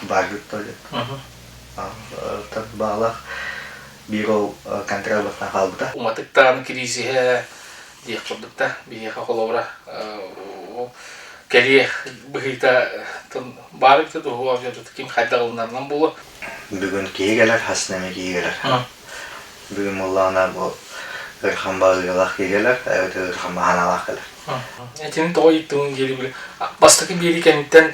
бааргыт диэн. Баалаах биир ол контроль бастаан хаалбыта. Уматыктаан кириисиһэ диэх курдук да биһиэхэ холобура кэлиэх быһыыта баар эбитэ дуо ким хайдах ылынарынан буолуо. Бүгүн киһи кэлэр, хас эмэ киһи кэлэр. Бүгүн буоллаҕына бу ыарахан баҕыылаах киһи кэлэр, эбэтэр ыарахан баһаналаах кэлэр. Этини тоҕо ыйыттыҥ диэри били бастакы биэрии кэнниттэн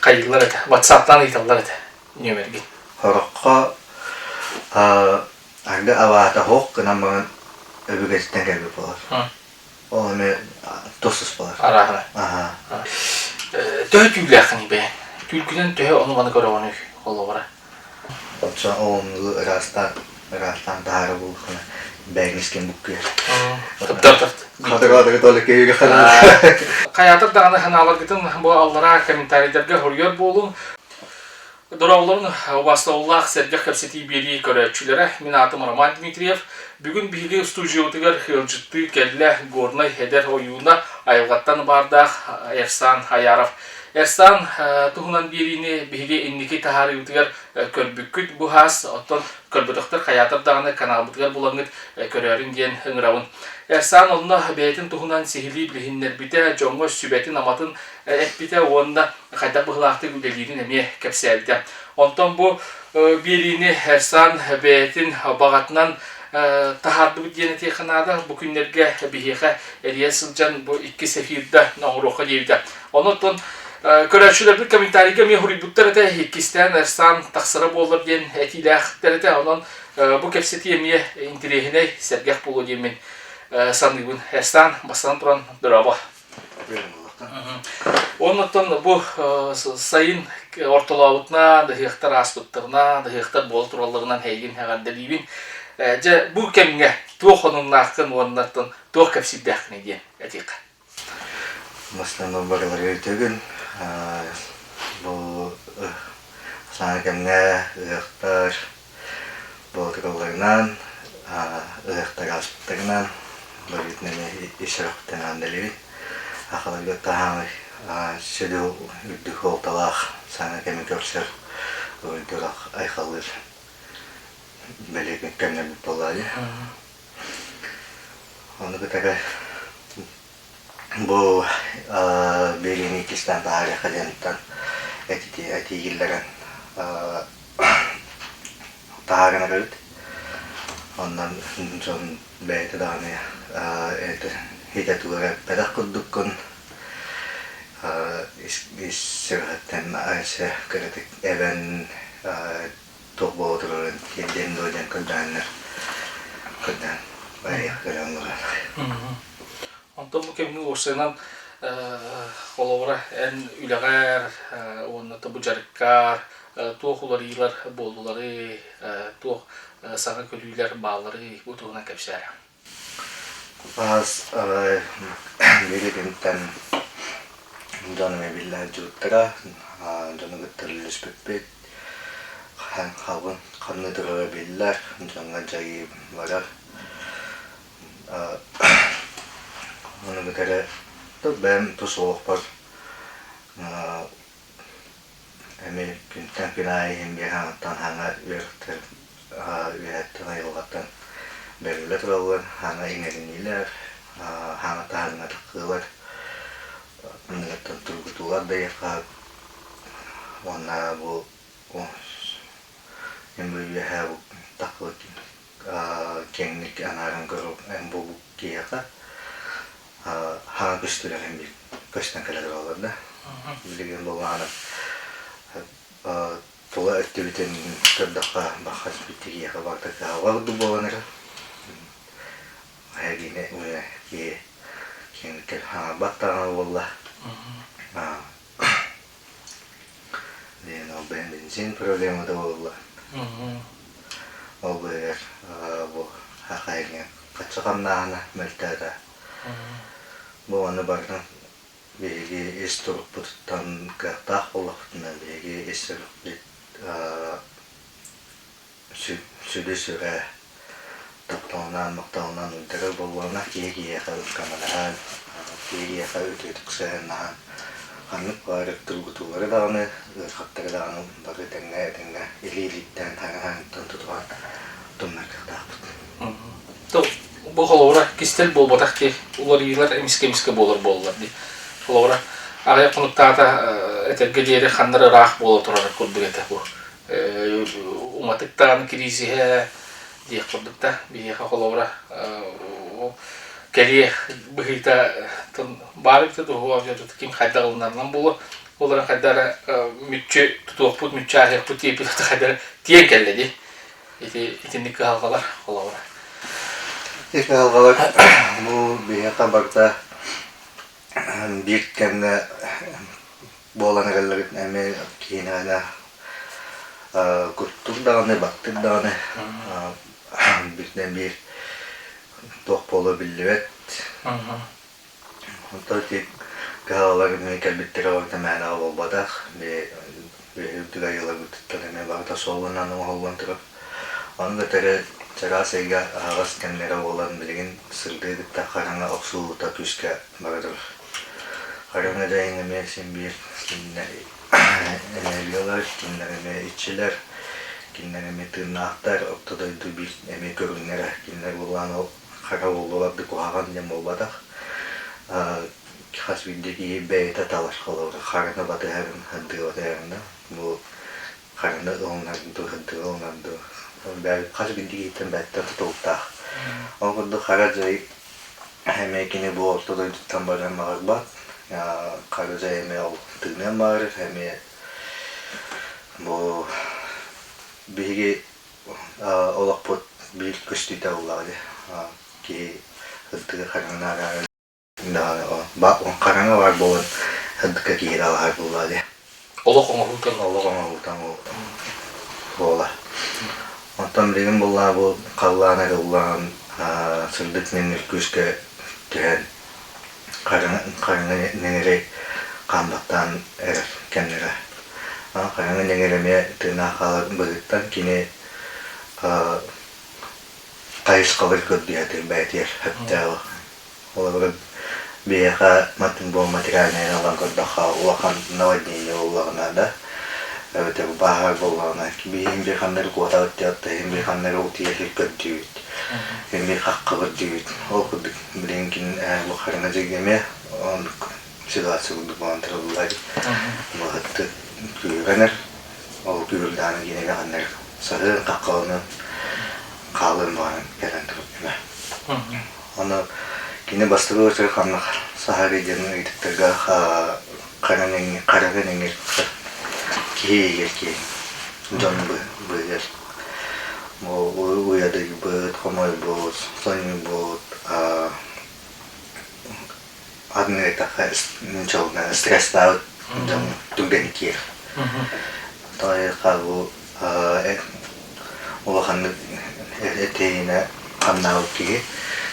хайыыллар этэ, ватсаптан ыйыталлар этэ нүөмэргин. Сороххо аргы абаата суох гынан баран өбүгэтиттэн кэлбит буолар. Ол эмиэ тус-тус буолар. Арааһына. Аһаа. Төһө түүллээххиний бэйэҥ? Түүлгүнэн төһө ону-маны көрөҕүнүй холобура? Оччо оҕомнугу ыраастаан, ыраастаан таһаара буоллаххына, бэйэҥ буккуйар. Хатыга-хатыга толик киһигэ Хайаатар даҕаны ханааларгытын бу аллараа комментарийдарга хоруйар буолуҥ. Дорооболорун убаастабыллаах сэргэх кэпсэтии биэрии көрөөччүлэрэ. Мин аатым Роман Дмитриев. Бүгүн биһиги студиябытыгар ыалдьыттыы кэллэ Горнай эдэр ойууна айылҕаттан баардаах Эрсан Аяров. Эрсан туһунан биэриини биһиги инники таһаарыыбытыгар көрбүккүт бу хаас, оттон көрбөтөхтөр хайаатар даҕаны каналбытыгар булаҥҥыт көрөөрүн диэн ыҥырабын. Эрсан онно бэйэтин туһунан сиһилии билиһиннэрбитэ, дьоҥҥо сүбэтин-аматын эппитэ уонна хайдах быһыылаахтык үлэлиирин эмиэ кэпсээбитэ. Онтон бу биэриини Эрсан бэйэтин баҕатынан таһаардыбыт диэн этиэххэ наада. Бу күннэргэ биһиэхэ эрийэ сылдьан бу иккис эфирда оҥоруохха диэбитэ. Онон көрөөччүлэрбит комментарийга эмиэ суруйбуттар этэ, иккистээн Эрсан тахсара буоллар диэн этиилээхтэр этэ. Онон бу кэпсэтии эмиэ интэриэһинэй, сэргэх буолуо диэммин саныыбын. Эрсан, бастатан туран, дорообо. Оннуттан бу сайын ортолообутунан, ыһыахтар ааспыттарынан, ыһыахтар буола туралларынан эйигин эҕэрдэлиибин. Дьэ, бу кэмҥэ туох хонуннааххын уонна туох кэпсиирдээххиний диэн этиэххэ. В основном барыларыгар үтүгүн. Бу саҥа кэмҥэ ыһыахтар буолтаралларынан, ыһыахтар ааспыттарынан барытын эмиэ ис сүрэхпиттэн эҕэрдэлиибин. Сахаларга таһаамай сүдү үрдүк суолталаах саҥа кэми көрсөр уруйдуур айхаллыыр бэлиэ кэмнэрбит буоллаҕа дии. Ону кытары бу биэриини иккистээн таһаарыахха диэнтэн этии киллэрэн таһааран эрэбит. Онон дьон бэйэтэ даҕаны хитэ тугу эрэ эппэтэх курдуккун ис сүрэҕиттэн кыратык эбэн туох буола турарын тиэрдиэм дуо диэн көрдөһөннөр көрдөһөн барыах көрөн олорор. Онтон бу кэмҥэ уопсайынан холобура эн үлэҕэр уонна бу дьарыккар туох уларыйыылар буоллуларый, туох саҥа көрүүлэр баалларый бу туһунан кэпсээ. Аас билигинтэн дьон эмиэ биллээччибиттэрэ, дьону кытта үлэлэспиппит, халбын ханна турара биллэр, дьоҥҥо дьайыы барар. Ону кытары бэйэм тус олохпор Эмиэ күнтэн күн аайы иһин биир хаҥаттан хаҥа үөрэхтэр үөһэттэн айылҕаттан бэриллэ тураллар, хаҥа иҥэриниилэр, хаҥа таһымҥа тахсыылар, анныгыттан тургутуулар да диэххэ уонна бу үөһээ тахсыбыт киэҥник анааран көрөр буолбут киһиэхэ хаҥа көстүүлэр биир көстөн кэлэ тураллар да. Билигин буоллаҕына тула өттүбүтүн көрдөххө баххас киһиэхэ барыта кыһалҕа курдук буолан эрэр. Эһигини киһи киэҥник хаҥарбат даҕаны буолла. Диэн ол бензин проблемата буолла. Ол быыһыгар бу хахайга хаччы хамнааһына мөлтөөтө. Бу ону барытын биһиги ис турукпутуттан кыахтаах буоллахпытына биһиги ис сүрэхпит сүдү сүрэ тапталынан, махталынан уйдарар буоллаҕына киһи киһиэхэ көмөлөһөн, киһи киһиэхэ үтүөтүк сыһыаннаһан. Ханнык баҕарар тургутуулары даҕаны, ыарахаттары даҕаны бары тэҥҥэ этэҥҥэ илии-илииттэн, хаҥа-хаҥыттан тутуһан тумнар кыахтаахпыт. Бу холобура кистэл буолбатах дии, уларыйыылар эмискэ-эмискэ буолар буоллар дии. Холобура, аҕыйах хонуктаата этэргэ диэри ханна ыраах буола турар курдук этэ бу. Уматыктаан кириисиһэ диэх курдук да биһиэхэ холобура кэлиэх быһыыта баар эбитэ дуо ким хайдах ылынарынан буолуо олорон хайда эрэ мүччү тутуохпут мүччү ааһыахпыт диэбит хайда эрэ тиийэн кэллэ дии ити итинник кыһалҕалар холобура Ити кыһалҕалар бу биһиэхэ барыта биир кэмҥэ буолан эрэллэрин эмиэ киинэҕэ куттуур даҕаны, баттыыр даҕаны бииртэн биир туох буолуо биллибэт. Онтон ити кыһалҕалар эмиэ кэлбиттэрэ барыта мээнэҕэ буолбатах. Үрдүк айыыларбытыттан эмиэ барыта суолланан оҥоһуллан турар. Ону да тэри чараас ыйга аһаҕас кэмнэрэ буолан билигин сырдыы кытта хараҥа охсуһуута күүскэ бара турар. Хараҥа дьайыҥ эмиэ син биир кинилэр энергиялар, кинилэр эмиэ иччилэр, кинилэр эмиэ тыыннаахтар, орто дойду биир эмиэ көрүҥнэрэ. Кинилэр буоллаан ол хара буоллулар да куһаҕан диэн буолбатах. Хас биирдии киһи бэйэтэ талар холобура хараны батыһарын, сырдыгы батыһарын да бу хараны ылынар дуу, сырдыгы ылынар дуу хас биирдии киһиттэн бэйэттэн тутулуктаах. Ол курдук хара дьай эмиэ кини бу орто дойдуттан барыан баҕарбат, хара дьай эмиэ ол тыыныан баҕарар, эмиэ бу биһиги олохпут биир көстүүтэ буоллаҕа дии. Киһи сырдыгы хараҥаны Хараҥа баар буолан сырдыкка киирэ алаһар буоллаҕа дии. Олох оҥоһуутун Олох оҥоһуутун буолар. Онтон билигин буоллаҕа бу халлаан арыллан сырдык нэҥир күүскэ түһэн хараҥа нэҥири хаамбаттаан эрэр кэмнэрэ. Хараҥа нэҥир эмиэ тыынаах хаалар быһыыттан кини хайысхалар көрдүһэтир бэйэтигэр сөптөөҕү Холобура, биһиэхэ бу материальнайын ылан көрдөххө, улахан наводнение буоллаҕына да, эбэтэр бааһар буоллаҕына, биһиги биир ханна эрэ куотабыт диэт, иһин биир ханна эрэ утуйа сир көрдүүбүт, иһин биир хахха көрдүүбүт. Ол курдук билигин кин бу хараҥа дьиҥ эмиэ оннук ситуация курдук буолан тураллар. Быһыттык күүһүрэнэр, ол күүһүрдэҕинэ киинэгэ ханна эрэ саһыан хаххаланан хаалыан баҕаран кэлэн турар кэмэ. Аны кини бастакы очерк ханна саһарый диэн ыйытыктарга хараҥа эҥэр киһи иһигэр киэҥ дьон быыһыгар уйадыйбыт, хомойбут, сонньуйбут атын ыйытахха стресстаабыт дьон түргэнник киирэр. Тоҕо бу улаханнык этиинэ хамнаабыт киһи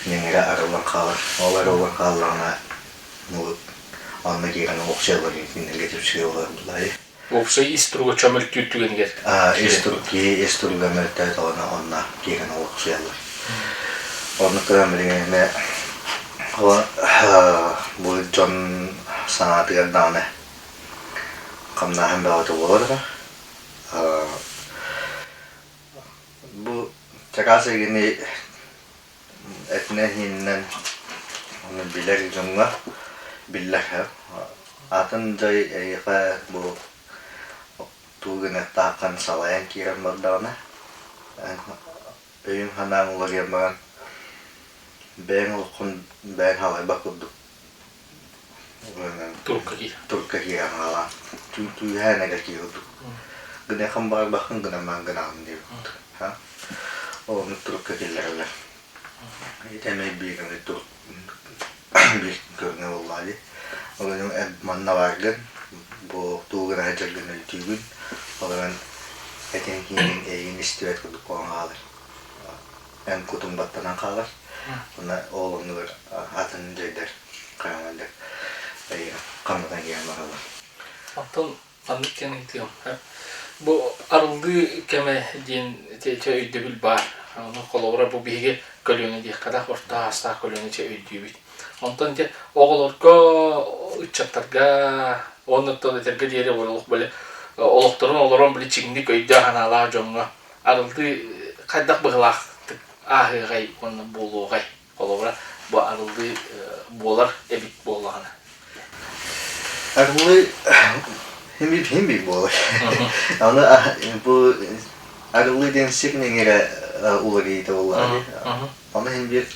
ньэҥирэ арыллан хаалар. Ол арыллан хааллаҕына онно киирэн охсуйаллар кинилэргэ түпсүгэ буолар буллаайы. Уопсай ис туруга чөмөлтүүр түгэнигэр ис турук киһи ис туруга мөлтөөтөҕүнэ онно киирэн олохсуйаллар. Оннук гынан билигин эмиэ бу дьон санаатыгар даҕаны хамнааһын бөҕөтө буолар эрэ. Бу чараас эйгэни этинэн-иһинэн ону билэр дьоҥҥо биллэр. Атын дьай эйиэхэ бу тугу гыныахтааххын салайан киирэн бардаҕына, өйүҥ-санааҥ уларыйан баран бэйэҥ олоххун бэйэҥ халайбат курдук Турка киирэн. Турка киирэн хаалаан түүһээн эрэ киһи курдук. Гыныаххын баҕарбаххын гынан гынаҕын диэбит. Ол оннук турукка киллэрэллэр. Ити эмиэ биир эмит турук биир көрүҥэ буоллаҕа дии. Ол иһин манна бааргын, бу тугу гына сылдьаргын өйдүүгүн, ол эрэн этиҥ-кииниҥ эйигин истибэт курдук буолан хаалар. Эн кутуҥ баттанан хаалар. Уонна ол оннугар атын дьайдар хараҥалар хамнатан киирэн бараллар. Оттон маннык диэн ыйытыам. Бу арыллыы кэмэ диэн ити өйдөбүл баар. Ону холобура бу биһиги көлүөнэ диэххэ да орто аастаах көлүөнэ өйдүүбүт. Онтон ити оҕолорго, ыччаттарга Оннуттан этэргэ диэри олох били олохторун олорон били чиҥник өйдөөх-санаалаах дьоҥҥо арыллыы хайдах быһыылаахтык ааһыаҕай уонна буолуоҕай? Холобура, бу арыллыы буолар эбит буоллаҕына. Арыллыы хим хим биир буолар. Аны бу арыллыы диэн сир нэҥирэ уларыйыыта буоллаҕа дии. Ону иһин биир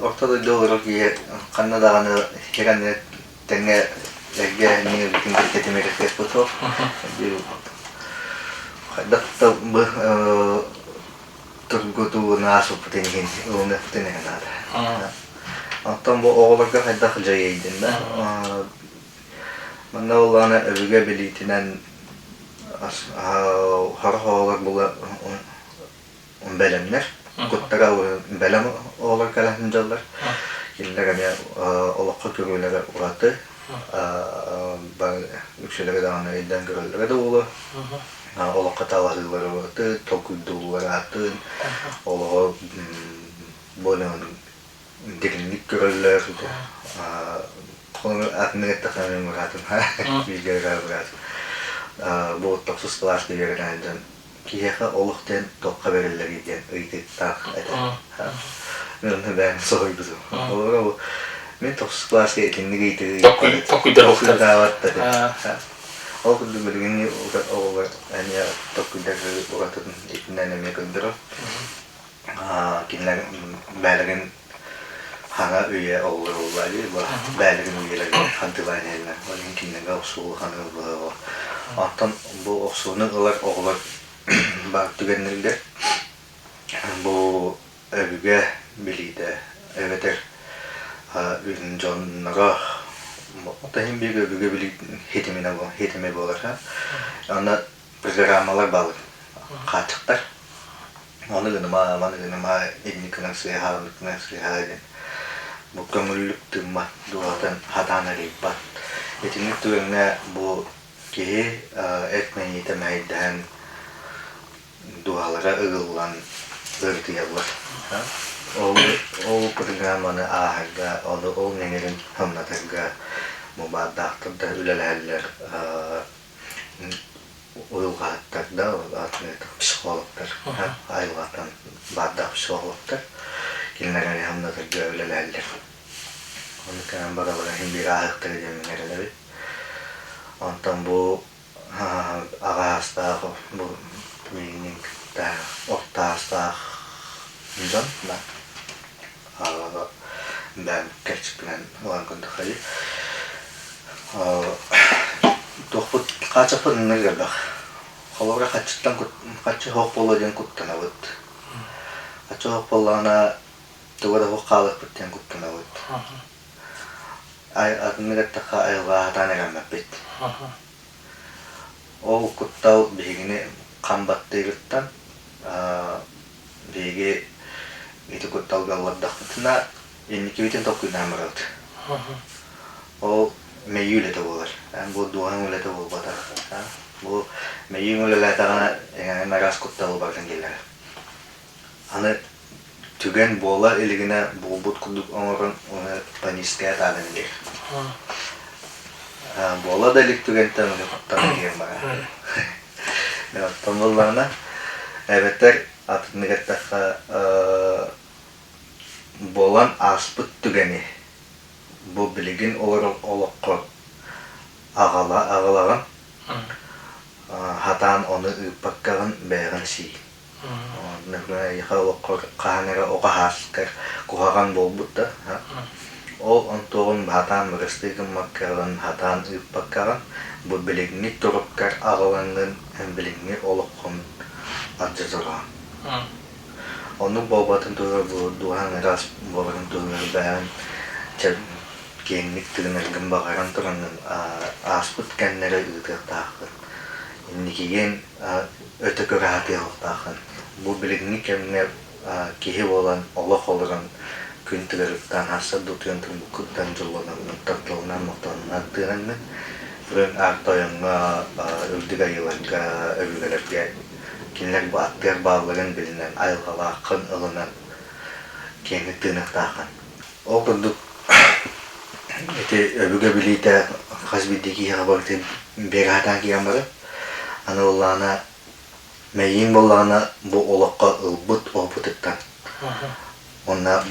орто дойду олорор киһи ханна даҕаны хиранны тэҥҥэ эргэ ньыгырбытын кытта тимирэртиэхпит суох. Хайдах да бу тургутууну ааспыппытын иһин ылыныахпытын эрэ наада. Оттон бу оҕолорго хайдах дьайыйдын да манна буоллаҕына өбүгэ билиитинэн сорох оҕолор була бэлэмнэр, куттара бэлэм оҕолор кэлэ сылдьаллар. Кинилэр эмиэ олоххо көрүүлэрэ ураты, үксүлэрэ даҕаны өйдөөн көрөллөрө да буолуо. Олоххо талаһыылара ураты, толкуйдууллара атын, олоҕу бу дириҥник көрөллөр. Атыннык эттэххинэ мин быраатым бииргэ ыраа быраатым бу тохсус кылааска үөрэнэн дьон киһиэхэ олох диэн туохха бэриллэрий диэн ыйытыктаах этэ. Мин онно бэйэм соһуйбутум. Олору мин тохсус кылааска итинник ыйытыгы толкуйдаабат да этим. Ол курдук билигин оҕолор эмиэ толкуйдар уратытын итинэн эмиэ көрдөрөр. Кинилэр бээлэрин хаҥа үйэ оҕолоро бээлэрин үйэлэрин хантылаан иһэллэр. Ол иһин кинилэргэ охсуу улахан ылбыһа. Оттон бу охсууну ылар оҕолор баар түгэннэригэр бу өбүгэ билиитэ эбэтэр дьонноро оттон иһин биир өбүгэ билиитин хитимэ буолар. Аны программалар бааллар, хааччахтар. Маны гыныма, маны гыныма, инник гынан сыыһа, оннук гынан сыыһа диэн бу көҥүллүк тыыммат, дууһатын хатаан арыйбат. Итинник түгэҥҥэ бу киһи эт мэйиитэ мэһэйдэһэн дууһалара ыгыллан ыарытыйаллар. Ол, ол программаны ааһарга, ону ол нэҥирин хамнатарга бу баардаахтар да үлэлэһэллэр уйулҕаһыттар да, психологтар, айылҕаттан баардаах психологтар кинилэр эмиэ хамнатарга үлэлэһэллэр. Ону кэнэн баралара иһин биир ааһыахтара диэн мин эрэнэбин. Онтон бу аҕа аастаах бу миигин кытта орто аастаах дьон бэйэм кэрчикпинэн ылан көрдөххө Туохпут хааччахпыт иннигэр элбэх. Холобура хаччыттан хаччы суох буолуо диэн куттанабыт. Хаччы суох буоллаҕына туга да суох хаалыахпыт диэн куттанабыт. Атыннык эттэххэ айылҕаҕа сатаан эрэммэппит. Ол куттал биһигини хам баттыырыттан биһиги ити кутталга ыллардахпытына инникибитин толкуйдаан барабыт. Ол мэйии үлэтэ буолар. Эн бу дууһаҥ үлэтэ буолбатах. Бу мэйииҥ үлэлээтэҕинэ эҥин араас кутталы барытын киллэрэр. Аны түгэн буола илигинэ буолбут курдук оҥорон уонна паническая атаадан илиэр. Буола да илик түгэнтэн уонна куттанан киирэн барар. Оттон буоллаҕына эбэтэр атыннык эттэххэ Буолан ааспыт түгэни бу билигин олорор олоххо аҕала аҕалаҕын, сатаан ону ыыппаккаҕын бэйэҕин сии. Эйиэхэ олоххор хаһан эрэ оҕо сааскар куһаҕан буолбут да, ол онтуоҕун сатаан бырастыы гыммаккаҕын, сатаан ыыппаккаҕын бу билиҥҥи туруккар аҕалаҥҥын эн билиҥҥи олоххун алдьатаҕын. Оннук буолбатын туһугар бу дууһаҥ ыраас буоларын туһугар бэйэҥ чэ киэҥник тыынаргын баҕаран тураҥҥын ааспыт кэмнэри ыытыахтааххын. Инникигин өтө көрө сатыахтааххын. Бу билиҥҥи кэмҥэ киһи буолан олох олорон күн тыгарыттан сарсыарда утуйан турбуккуттан дьоллоноҥҥун, тапталынан, махталынан тыынаҥҥын үрүҥ аар тойоҥҥо, үрдүк айыыларга, өбүгэлэргэ Кинилэр бу аттыгар баалларын билинэн, айылҕалааххын ылынан, киэҥник тыыныахтааххын. Ол курдук. Ити өбүгэ билиитэ хас биирдии киһиэхэ барытын биэрэ сатаан киирэн барар. Аны буоллаҕына мэйииҥ буоллаҕына бу олоххо ылбыт опытыттан уонна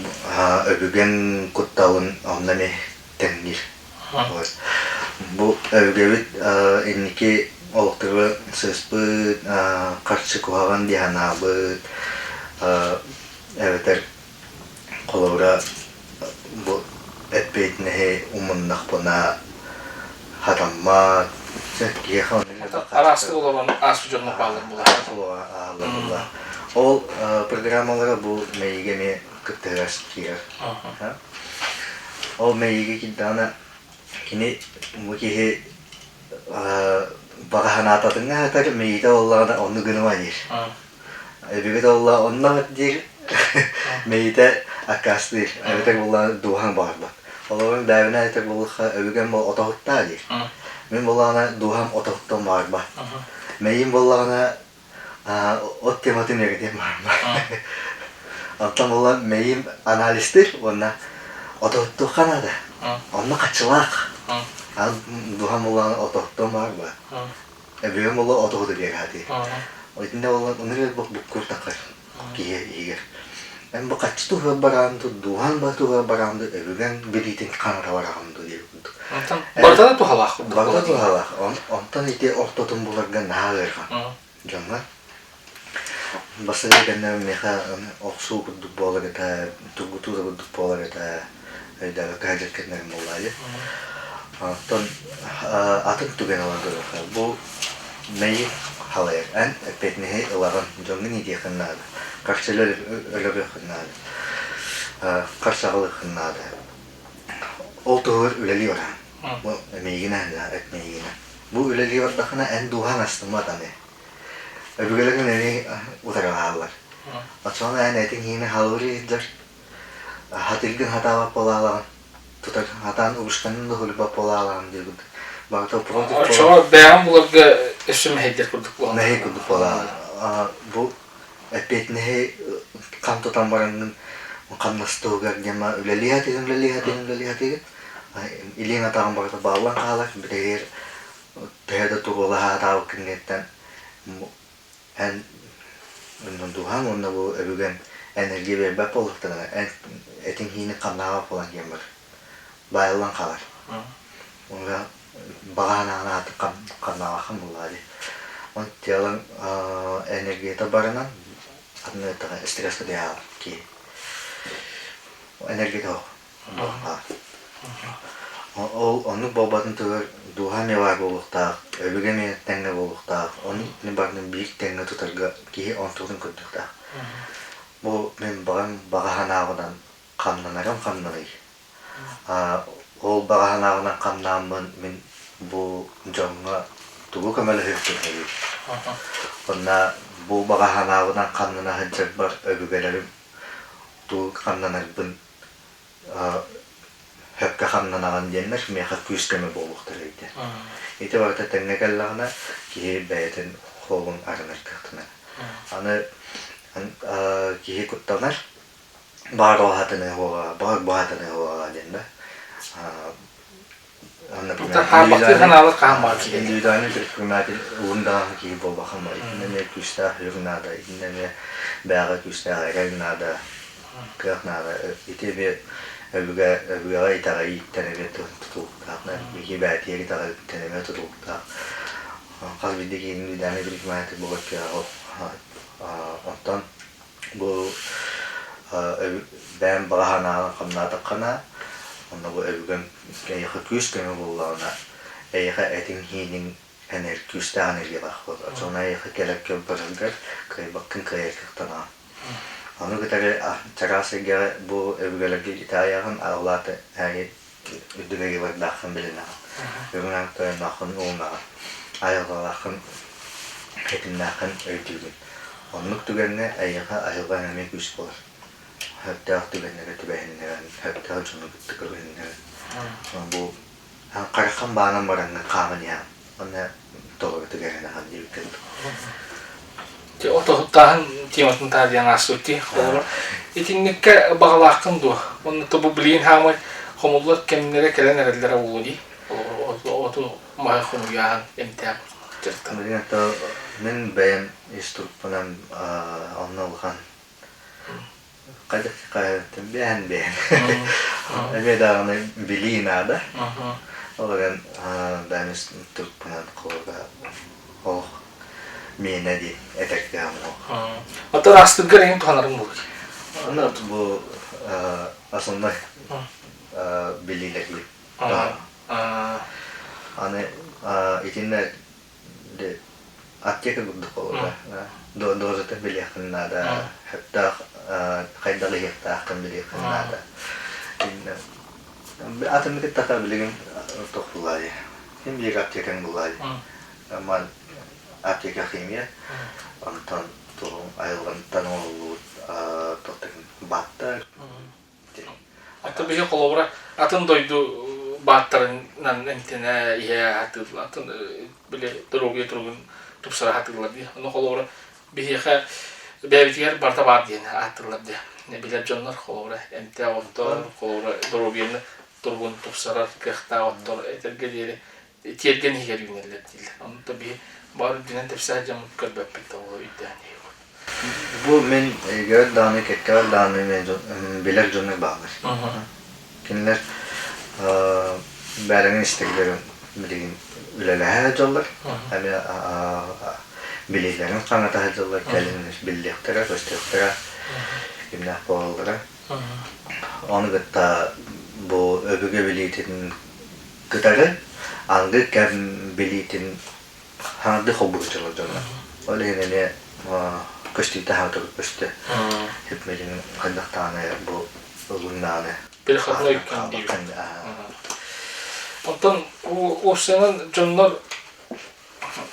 өбүгэҥ кутталын онно эмиэ тэҥниир. Бу өбүгэбит инники олохторугар сыыспыт, харчы куһаҕан дии санаабыт эбэтэр Холобура, бу эппиэтинэһи умуннахпына сатаммат, киһиэхэ оннук Араастык олорон ааспыт дьоннор бааллар буолар. Ааллар буолла. Ол программалара бу мэйиигэ эмиэ кыттыһыгар киирэр. Ол мэйиигэ киирдэҕинэ кини бу киһи баҕа санаататыҥҥа сытар мэйиитэ буоллаҕына оннук гыныма диир. Эбиги да онно диир мэйиитэ аккаастыыр. Эбэтэр буоллаҕына дууһаҥ баҕарбат. Олорон бэйэбинэ этэр буоллахха өбүгэм отоһуттаа диир. Мин буоллаҕына дууһам отоһуттан баҕарбат. Мэйиим буоллаҕына от тематын үөрэтиэм баҕарбат. Онтон буолла мэйиим анализтыыр уонна отоһуттуохха наада. Онно хаччылаах. Дууһам буоллаҕына отоһуттуон баҕарбат. Өбүгэм уола отоһута диэри Итиннэ буолан ынырык элбэх буккур таххар киһи иһигэр. Эн бу хаччы туһугар бараан ду, дууһаҥ ба туһугар бараан ду, өбүгэҥ билиитин хаҥата бараҕын ду диэбит курдук. Онтон барыта да туһалаах курдук. Барыта туһалаах. Онтон ити ортотун буларга наһаа ыарахан дьоҥҥо. Бастакы кэннэ миэхэ охсуу курдук буолар этэ, тургутуу да курдук буолар этэ, өйдөөбөккө сылдьар кэмнэрим буолла дии. Оттон атын түгэн ылан көрүөххэ, бу мэйии халайар. Эн эппиэтинэһи ылаҕын, дьоҥҥун иитиэххин наада, харчы өлөрүөххүн наада, харчы аҕалыаххын наада. Ол туһугар үлэлии бараҕын. Бу миигинэ, эт миигинэ. Бу үлэлии бардаххына эн дууһаҥ астыммат аны. Өбүгэлэриҥ эмиэ утарылаһаллар. Оччоҕуна эн этиҥ-ииниҥ халыбырыы сылдьар, хатыыргын хатаабат буолаалаҕын, тутар хатаан убушканын да уһуйбат буолаалаҕын диир курдук. Барыта против Оччоҕо бэйэҕин буларга өссө мэһэйдэр курдук буолан. Мэһэй курдук буолаалар. Бу эппиэтинэһи хам тутан бараҥҥын хамнас туһугар диэн үлэлии сатыыгын, үлэлии сатыыгын, үлэлии сатыыгын. Илииҥ атаҕын барыта бааллан хаалар, бүтэһигэр төһө да туруулаһа сатаабыккын диэнтэн эн дууһаҥ уонна бу өбүгэҥ энергия биэрбэт буоллахтарына эн этиҥ-ииниҥ хамнаабат буолан киэн бар баайыллан хаалар уонна баҕа санааҕын аатык хамнаабаккын буоллаҕа дии он телоҥ энергията барынан атын эттэххэ стресскэ түһэҕин киһи энергията суох Ол оннук буолбатын туһугар дууһа эмиэ баар буолуохтаах, өбүгэ эмиэ тэҥҥэ буолуохтаах, ону итини барытын биир тэҥҥэ тутарга киһи онтугутун көрдүөхтээх. Бу мин баҕам баҕа санаабынан хамнанарым хамнаный. Ол баҕа санаабынан хамнааммын мин бу дьоҥҥо тугу көмөлөһүөхпүн сөбүй? Уонна бу баҕа санаабынан хамнана сылдьарбар өбүгэлэрим тугу хамнанарбын сөпкө хамнанаҕын диэннэр миэхэ күүс-көмө буолуохтара эбитэ. Ити барыта тэҥҥэ кэллэҕинэ киһи бэйэтин суолун арынар кыахтанар. Аны киһи куттанар, баар уһатыныа суоҕа, баар буһатыныа суоҕа диэн да. Хаалбахтыы санаалар хаһан баар киһи. Индивидуальный предприниматель уһун даҕаны киһи буолбахан ба. Итиннэ эмиэ күүстээх үр наада, итиннэ эмиэ бэйэҕэ күүстээх эрэл наада, кыах наада. Ити эмиэ өбүгэ өбүгэҕэ итэҕэйииттэн эмиэ тутулуктаах. Киһи бэйэтигэр итэҕэлиттэн эмиэ тутулуктаах. Хас биирдии киһи индивидуальный предприниматель буолар кыаҕа оттон Бу бэйэм баҕа санааҕын хамнаатаххына, онно бу өбүгэм эйиэхэ күүс-көмө буоллаҕына, эйиэхэ этиҥ-ииниҥ күүстээх энергиялаах буолар. Оччоҕуна эйиэхэ кэлэр бараргар кыайбаккын кыайар кыахтанаҕын. Ону кытары чараас эйгэҕэ бу өбүгэлэргэ итэҕэйэҕин, ол аата үрдүк айыылардааххын билинэҕин, үрүҥ аан тойоннооххун уунаҕын, айылҕалааххын тэтимнээххин өйдүүгүн. Оннук түгэҥҥэ эйиэхэ айылҕа эмиэ күүс буолар. Сөптөөх түгэннэри түбэһиннэрэн, сөптөөх дьону кытта көрүһүннэрэн. Бу хараххын баанан бараҥҥын хааман иһэҕин. Уонна толорутук эрэнэҕин диэбиккин. Отоһуттааһын тематын таарыйан ааспыт дии. Холобур, итинниккэ баҕалааххын дуо? Онно бу билигин хаамай. хомуллар кэмнэрэ кэлэн эрэллэрэ буолуо дии. Оту маһы хомуйаан эмтээх дьарыктанар. Билигин то мин бэйэм ис турукпунан онно улахан хайдах бэйэн бэйэн эмиэ даҕаны билии наада. Ол эрэн бэйэм ис турукпунан холобура олох миэнэ диэн этэр кыаҕым суох. Оттон аастыргар эҥин туһанарыҥ буолуо. Аны бу основной билиилэргин Аны итиннэ аптека курдук буолла. Дозатын билиэххин наада, сөптөөх хайдах иһиэхтааххын билиэххин наада. Атыны кытта билигин туох буллаайы. Ким биир аптекаҥ буллаайы. Ман аптека химия, онтон тугун айылҕаттан оҥоһуллубут туохтарын бааттар. Аты биһи холобура атын дойду бааттарынан эмтэнэ иһэ сатыыллар, атын били доруобуйа туругун тупсара сатыыллар дии. Ону холобура биһиэхэ бэйэбитигэр барыта баар диэн ааттыыллар дии. Билэр дьоннор холобура эмтээх оттор, холобура доруобуйаны туругун тупсарар кыахтаах оттор этэргэ диэри тиэргэн иһигэр үүнэллэр дииллэр. Онто биһи баар үрдүнэн тэпсэ сылдьаммыт көрбөппүт да ол өйдөөн иһэбит. Бу мин өйгөр даҕаны, кэккэбэр даҕаны билэр дьоннор бааллар. Кинилэр бэйэлэрин истэригэр билигин үлэлэһэ сылдьаллар. Эмиэ билиилэрин хаҥата сылдьаллар, кэлин биллиэхтэрэ, көстүөхтэрэ, кимнээх буолаллара. Ону кытта бу өбүгэ билиитин кытары аныгы кэм билиитин хаҥардыы холбуһуччулар дьоннор. Ол иһин эмиэ көстүүтэ хаҥатыбыт көстө. Хипмедин хайдах даҕаны бу ылыннааны Переходной кэм диибит. Оттон уопсайынан дьоннор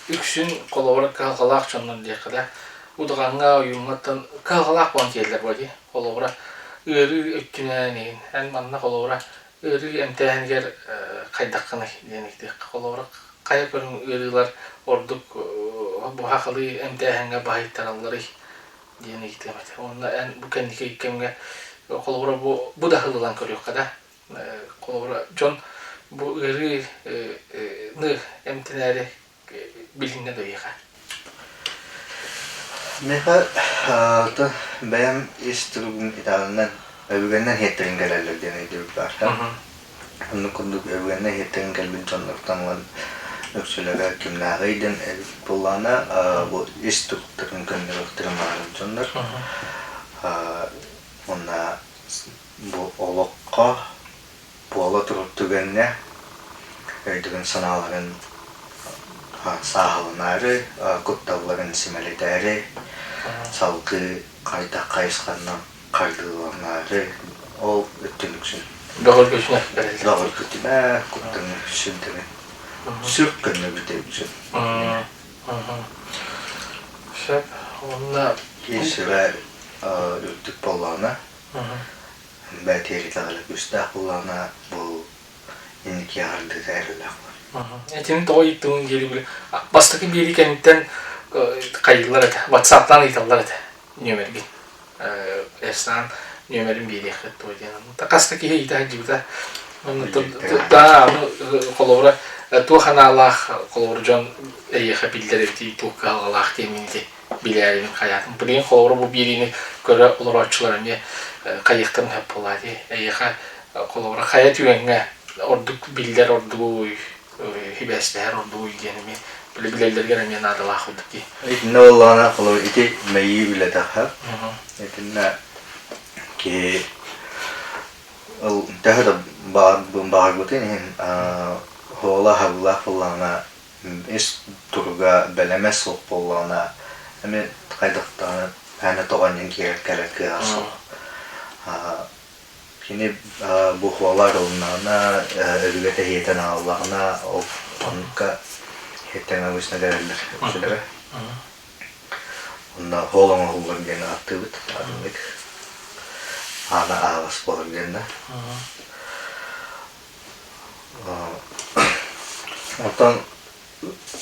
үксүн холобура кыһалҕалаах дьоннор диэххэ да удаҕаҥҥа, ойууҥҥа кыһалҕалаах буолан киирэллэр буо дии. Холобура ыарыы өттүнэн иһин эн манна холобура ыарыы эмтээһинигэр хайдаххыный диэн ыйытыахха. Холобура хайа көрүҥ ыарыылар ордук бу сахалыы эмтээһиҥҥэ баһыйтаралларый диэн ыйытыам этэ. Уонна эн бу кэнники кэмҥэ холобура бу бу да ылан көрүөххэ да холобура дьон бу ыарыыны эмтэнээри билиннэ да эйиэхэ? Миэхэ бэйэм ис туругум итэҕэлинэн өбүгэннэн иһиттэрин кэлэллэр диэн өйдөбүл баар. Оннук курдук өбүгэннэн иһиттэрин кэлбит дьоннортон ылан үксүлэрэ кимнээҕий диэн эбит буоллаҕына бу ис туруктарын көннөрүөхтэрин баҕарар дьоннор. Уонна бу олоххо буола турар түгэҥҥэ өйдөрүн-санааларын сааһыланаары, кутталларын симэлитээри, салгыы хайдах хайысханан хардыыланаары ол өттүн үксүн Бөҕөргөтүнэ бөҕөргөтүнэ, куттаны сүрдэрин сүр көннөбүтэ үксүн. Сөп. Уонна Киһи сүрэ үрдүк буоллаҕына Бээтиэри итэҕэлэ күүстээх буоллаҕына, бу инники аҕардыыта эрэллээх буолар. Этини тоҕо ыйыттыҥ диэри били бастакы биэрии кэнниттэн хайыыллар этэ, ватсаптаан ыйыталлар этэ нүөмэргин. Эрсаан нүөмэрин биэриэххит дуо диэн. Хас да киһи ыйыта сылдьыбыта. Да, аны холобура туох анаалаах холобур дьон эйиэхэ биллэр эбитий туох кыһалҕалаах диэн ити билээрибин хайаатым. Билигин холобура бу биэриини көрө олорооччулар эмиэ хайыахтарын сөп буолаа дии. Эйиэхэ холобура хайа түгэҥҥэ ордук биллэр ордугуй, сибээстэһэр ордугуй диэн эмиэ билэллэригэр эмиэ наадалаах курдук дии. Итиннэ буоллаҕына холобур ити мэйии үлэтэхэ итиннэ киһи төһө да баҕарбытын иһин оһуола аһабыллаах буоллаҕына ис туруга бэлэмэ суох буоллаҕына, эмиэ хайдах даҕаны мээнэ тоҕо анньан киирэр кэлэр кыаҕа суох. Кини бу хуола арылыннаҕына, өбүгэ тэһиэтэн аҕаллаҕына, ол оннукка иһиттэн обычно кэлэллэр үксүлэрэ. Онно хуол оҥоһуллар диэн ааттыыбыт атыннык. Аана аһаҕас буолар диэн да. Оттон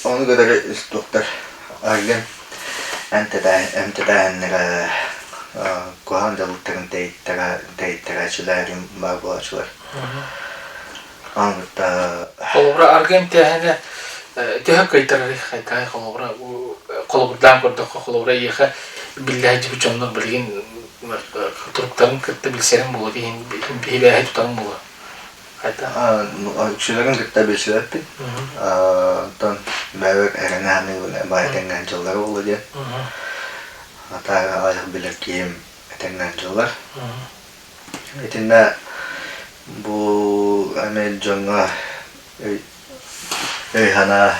ону кытары инструктор аргын эмтэтээһиннэрэ куһаҕан. Куһаҕан дьаллыктарын тэйиттэрээччилэрим баар буолааччылар. Аны Холобура, аргы эмтээһинэ төһө кыайтарарый хайдаҕый холобура холобурдаан көрдөххө холобура эйиэхэ биллээччи дьоннор билигин туруктарын кытта билсэриҥ буолуо биһибээһи тутарыҥ буолуо хайдах Үксүлэрин кытта билсибэппин. Оттон бэйэбэр эрэнэ саныыбын баай этэҥҥэ дьыллара буолуо диэн. Атааҕы аҕыйах билэр киһим этэҥҥэ дьыллар. Итиннэ бу эмиэ дьоҥҥо өй-санаа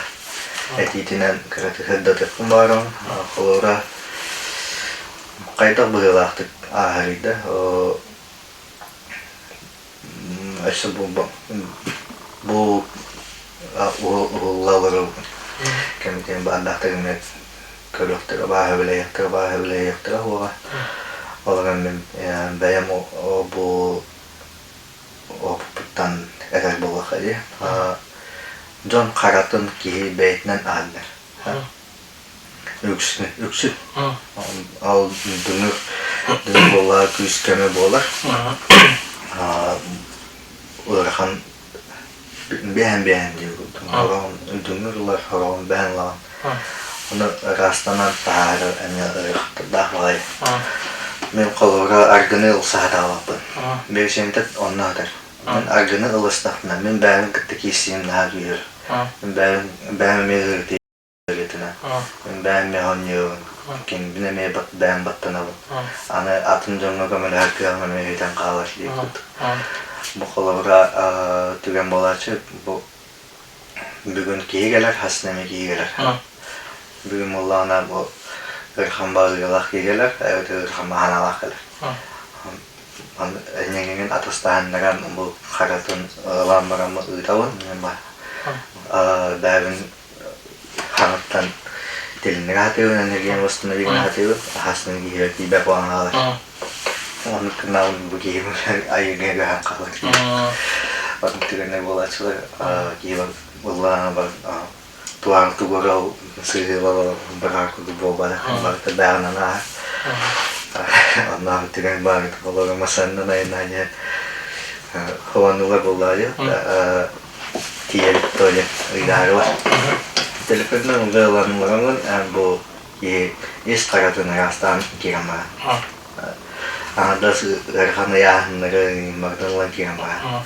этиитинэн кыратык сырдатыахпын баҕарабын. Холобура, хайдах быһыылаахтык ааһарый да, өссө бу бу уһулла олорор кэмитиэн баардаахтарына көрүөхтэрэ, бааһы билэйиэхтэрэ, бааһы билэйиэхтэрэ уоҕа. Ол эрэн мин бэйэм бу опыппыттан этэр буоллахха дии, дьон харатын киһи бэйэтинэн аһыннар. Үксүн, үксүн. Ол дыҥыр, дыҥыр буоллаҕа күүс-көмө буолар. Ыарахан Биэһэн-биэһэн диир курдук. Хороҕун үтүҥҥү ылар, хороҕун бэһэн ылаҕын. Ону ыраастанан таһаарар эмиэ ыарахаттардаах баҕайы. Мин холобура аргыны ылса сатаабаппын. Биэсиэнтэ онно сытар. Мин аргыны ылыстахпына, мин бэйэбин кытта киирсиим наһаа күүһүр. Мин бэйэм бэйэм эмиэ ыарытыйа Бэйэм эмиэ оонньуубун, кинибин эмиэ бэйэм баттанабын. Аны атын дьоҥҥо көмөлөһөр кыаҕым эмиэ сүтэн хаалар диир курдук. Бу холобура түгэн буолааччы, бу бүгүн киһи кэлэр, хас эмэ киһи кэлэр. Бүгүн буоллаҕына бу ыарахан баҕыылаах киһи кэлэр, эбэтэр ыарахан баһаналаах кэлэр. Эйигин атастаһыннаран бу харатын ылан баран ыытабын. Бэйэбин хаҥыттан тилиннэри сатыыбын, энергияны восстановить сатыыбын, аһасын киһигэ тиийбэт буолан хаалар. Оннук гынаабын бу киһи айыҥҥа көһөн хаалар. Оннук түгэннэр буолааччылар киһи ыллаан бар туһаан тугура сыһыылала быраҕар курдук буолбатах барыта бэҕинэн ааһар. Оннооҕу түгэн баар олору масаннан айаннаан иһэн хованнулар буоллаҕа тиийэбит туалет ыйдаарылар. Телефонунан ылга ылан ылаҥын бу киһи ис харатын ыраастаан киирэн баран. Аҥардас ыарахан ыйааһыннары барытын ылан киирэн баран.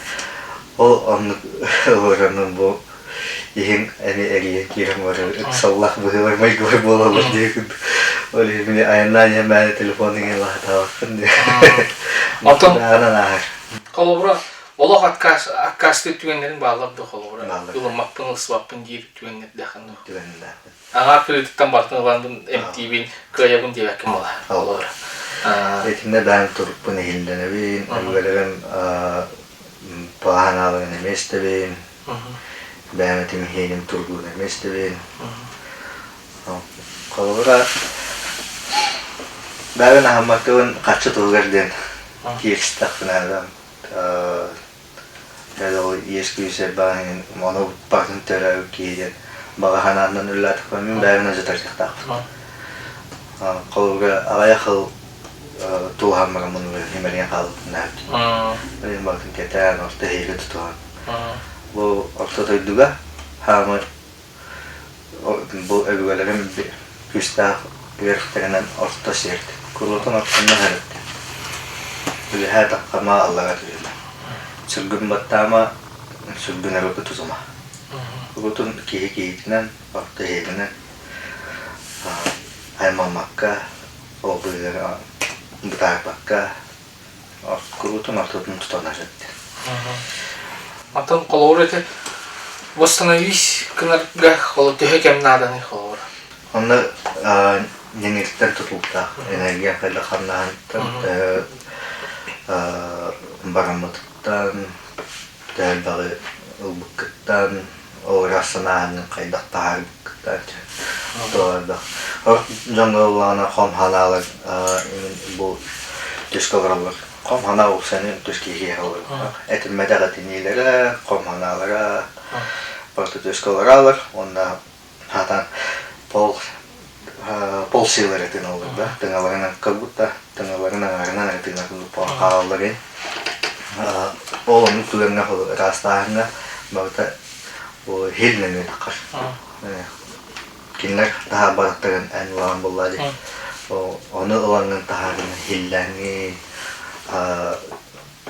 Ол оннук олоронун бу иһин эми эрийэн киирэн барар ыксаллаах быһыылар майгылар буолаллар диye курдук. Ол иһин мин айаннаан иһэн мээнэ телефон иҥин лаһатаабаппын диye. Оттон ааһар. Холобура, Олох отказ, аккаастыыр түгэннэриҥ бааллар дуо холобура? Бааллар. Ылыммаппын, ылсыбаппын диир түгэннэрдээххин дуо? Түгэннээхпин. Аҥаар кырыытыттан бартын ыланбын эмтиибин, кыайабын диэбэккин буолла. Холобура. Итиннэ бэйэм турукпун иһиллэнэбин, өбүгэлэрим баҕа эмиэ истэбин, бэйэм этим иһиэним тургуун эмиэ истэбин. Холобура, бэйэбин аһыммаккабын харчы туһугар диэн кииристэхпинэ иэс-күүс элбэҕин ону барытын төрөөбүт киһи диэн баҕа санаанан үлэлээтэхпинэ мин бэйэбин алдьатар кыахтаахпын. Холобура аҕыйах сыл тууһаан баран муннугар имэрийэн хаалбытын Мин барытын кэтээн орто иһиигэ тутуһан. Бу орто дойдуга хаамы Бу өбүгэлэрим күүстээх үөрэхтэринэн орто сиэрт, куруутун ортонно сырытта. Үөһээ таххама аллара түһүмэ. Сүргүн баттаама, сүргүн өрүкү тутума. Куруутун киһи киһитинэн, орто иһигинэн аймаммакка, ол быыһыгар бытаарбакка Куруутун ортотун тутан эбит. Атын холобур ити восстановись гынарга төһө кэм нааданый холобур? Онно ньэҥириттэн тутулуктаах энергия хайдах хамнаһыттан төһө бараммытыттан төһө элбэҕи ылбыккыттан ол ыраас санааһыҥҥын хайдах таһаарбыккыттан туох Сорох дьоҥҥо ыллаҕына хом ханаалар бу түскэ олороллор. Хом ханаа уксаны түс киһиэхэ олорор. Этиммэтэх этиниилэрэ, хом ханаалара барыта түскэ олораллар. Уонна хатан ол Полсила эрэ тыыналлар да, тыҥаларынан как будто тыҥаларын аҥаарынан эрэ тыына курдук хаалаллар ин. Ол оннук түгэҥҥэ ыраастааһыҥҥа барыта хил нөҥүө таххар. Кинилэр таһаарбатахтарын эн ылаҕын буоллаа дии. Ону ылаҥҥын таһааргын хиллээҥҥин,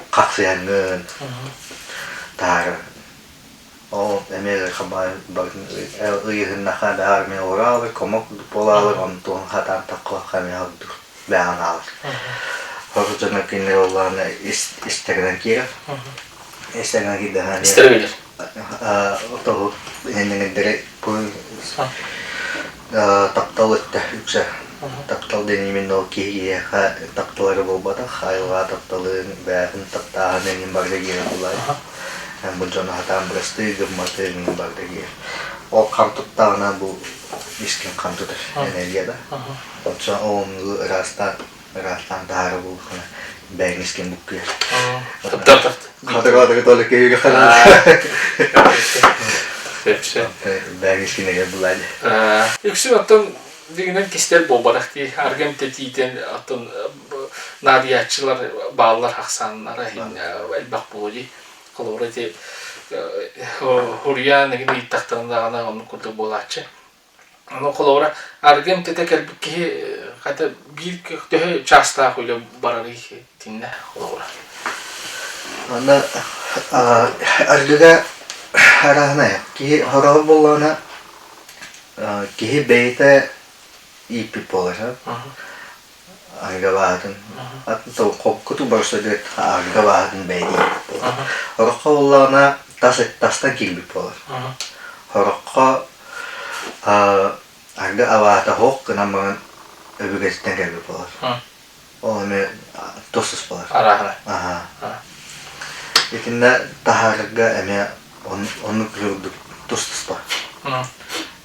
хахсыйаҥҥын таһаарар. Ол эмиэ барытын ыйыһыннаха бэҕэр эмиэ ураалар, комок буолаалар, онтуон хатаан таххалахха эмиэ ордук бэҕэн аалар. Сорох дьоно кинилэр оллаана истэринэн киирэр. Истэринэн киирдэҕинэ Истэрэ билэр. Тоһу иннинэрдэри таптал өттө үксэ. Таптал диэн именно ол киһи киһиэхэ таптал эрэ буолбатах, айылҕа тапталын, бэйэтин таптааһын эҥин барыта киирэр буоллаҕа. Эн бу дьону сатаан бырастыы гымматы эҥин барыта киирэр. Ол хам туттаҕына бу искин хам тутар энергия да. Оччо оҥҥу ыраастаан ыраастаан таһаара буоллаххына бэйэҥ искин буккуйар. Хатыга толик киһигэ Бэйэҥ искинэгэ булаады. Үксүн оттон дигинэн кистэл буолбатах дии. Аргын тэтиитин оттон наадыйааччылар бааллар ахсааннара элбэх буолуо дии. Холобура ити хуруйаан игин ыйыттахтарына даҕаны оннук курдук буолааччы. Ону холобура аргы эмтэтэ кэлбит киһи хата биир төһө чаастаах үлэ барарый итиннэ холобура. Аны аргыга арааһынай киһи хороҕор буоллаҕына киһи бэйэтэ ииппит буолар арыгы атын хоккуту барсыгыт арыгы бааһын бэйэтэ ииппит буолар. Ороххо буоллаҕына тас тастан киирбит буолар. Хороххо аргы абаата хоох гынан баран өбүгэтиттэн кэлбит буолар. Ол эмиэ тус буолар. Арааһына. Аха. Итиннэ таһаарарга эмиэ оннук курдук тус-туспа.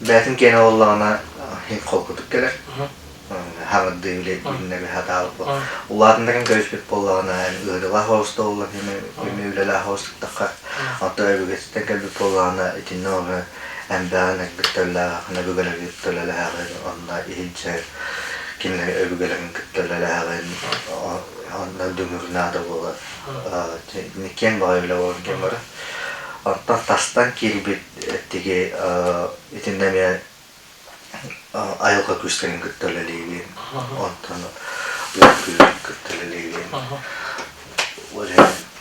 Бэйэтин киэнэ буоллаҕына иһин холкутук кэлэр. Хаҥырдыы билиннэри хатаабыт Улаатыннаран көрүспүт буоллаҕына ыарыылаах оҕуста буолла эмиэ үлэлээх оҕустуктахха оттон өбүгэтиттэн кэлбит буоллаҕына итиннэ ону эмбэҕин кытта үлэлээҕин өбүгэлэрин кытта үлэлээҕин онно иһинчэ кинилэр өбүгэлэрин кытта үлэлээҕин онно дүҥүр наада буолар киэҥ баҕайы үлэ буолан киэн барар. Оттон тастан киирбит эттиги итиннэ эмиэ айылҕа күүстэрин кытта үлэлиибин, онтон уот күүһүн кытта үлэлиибин.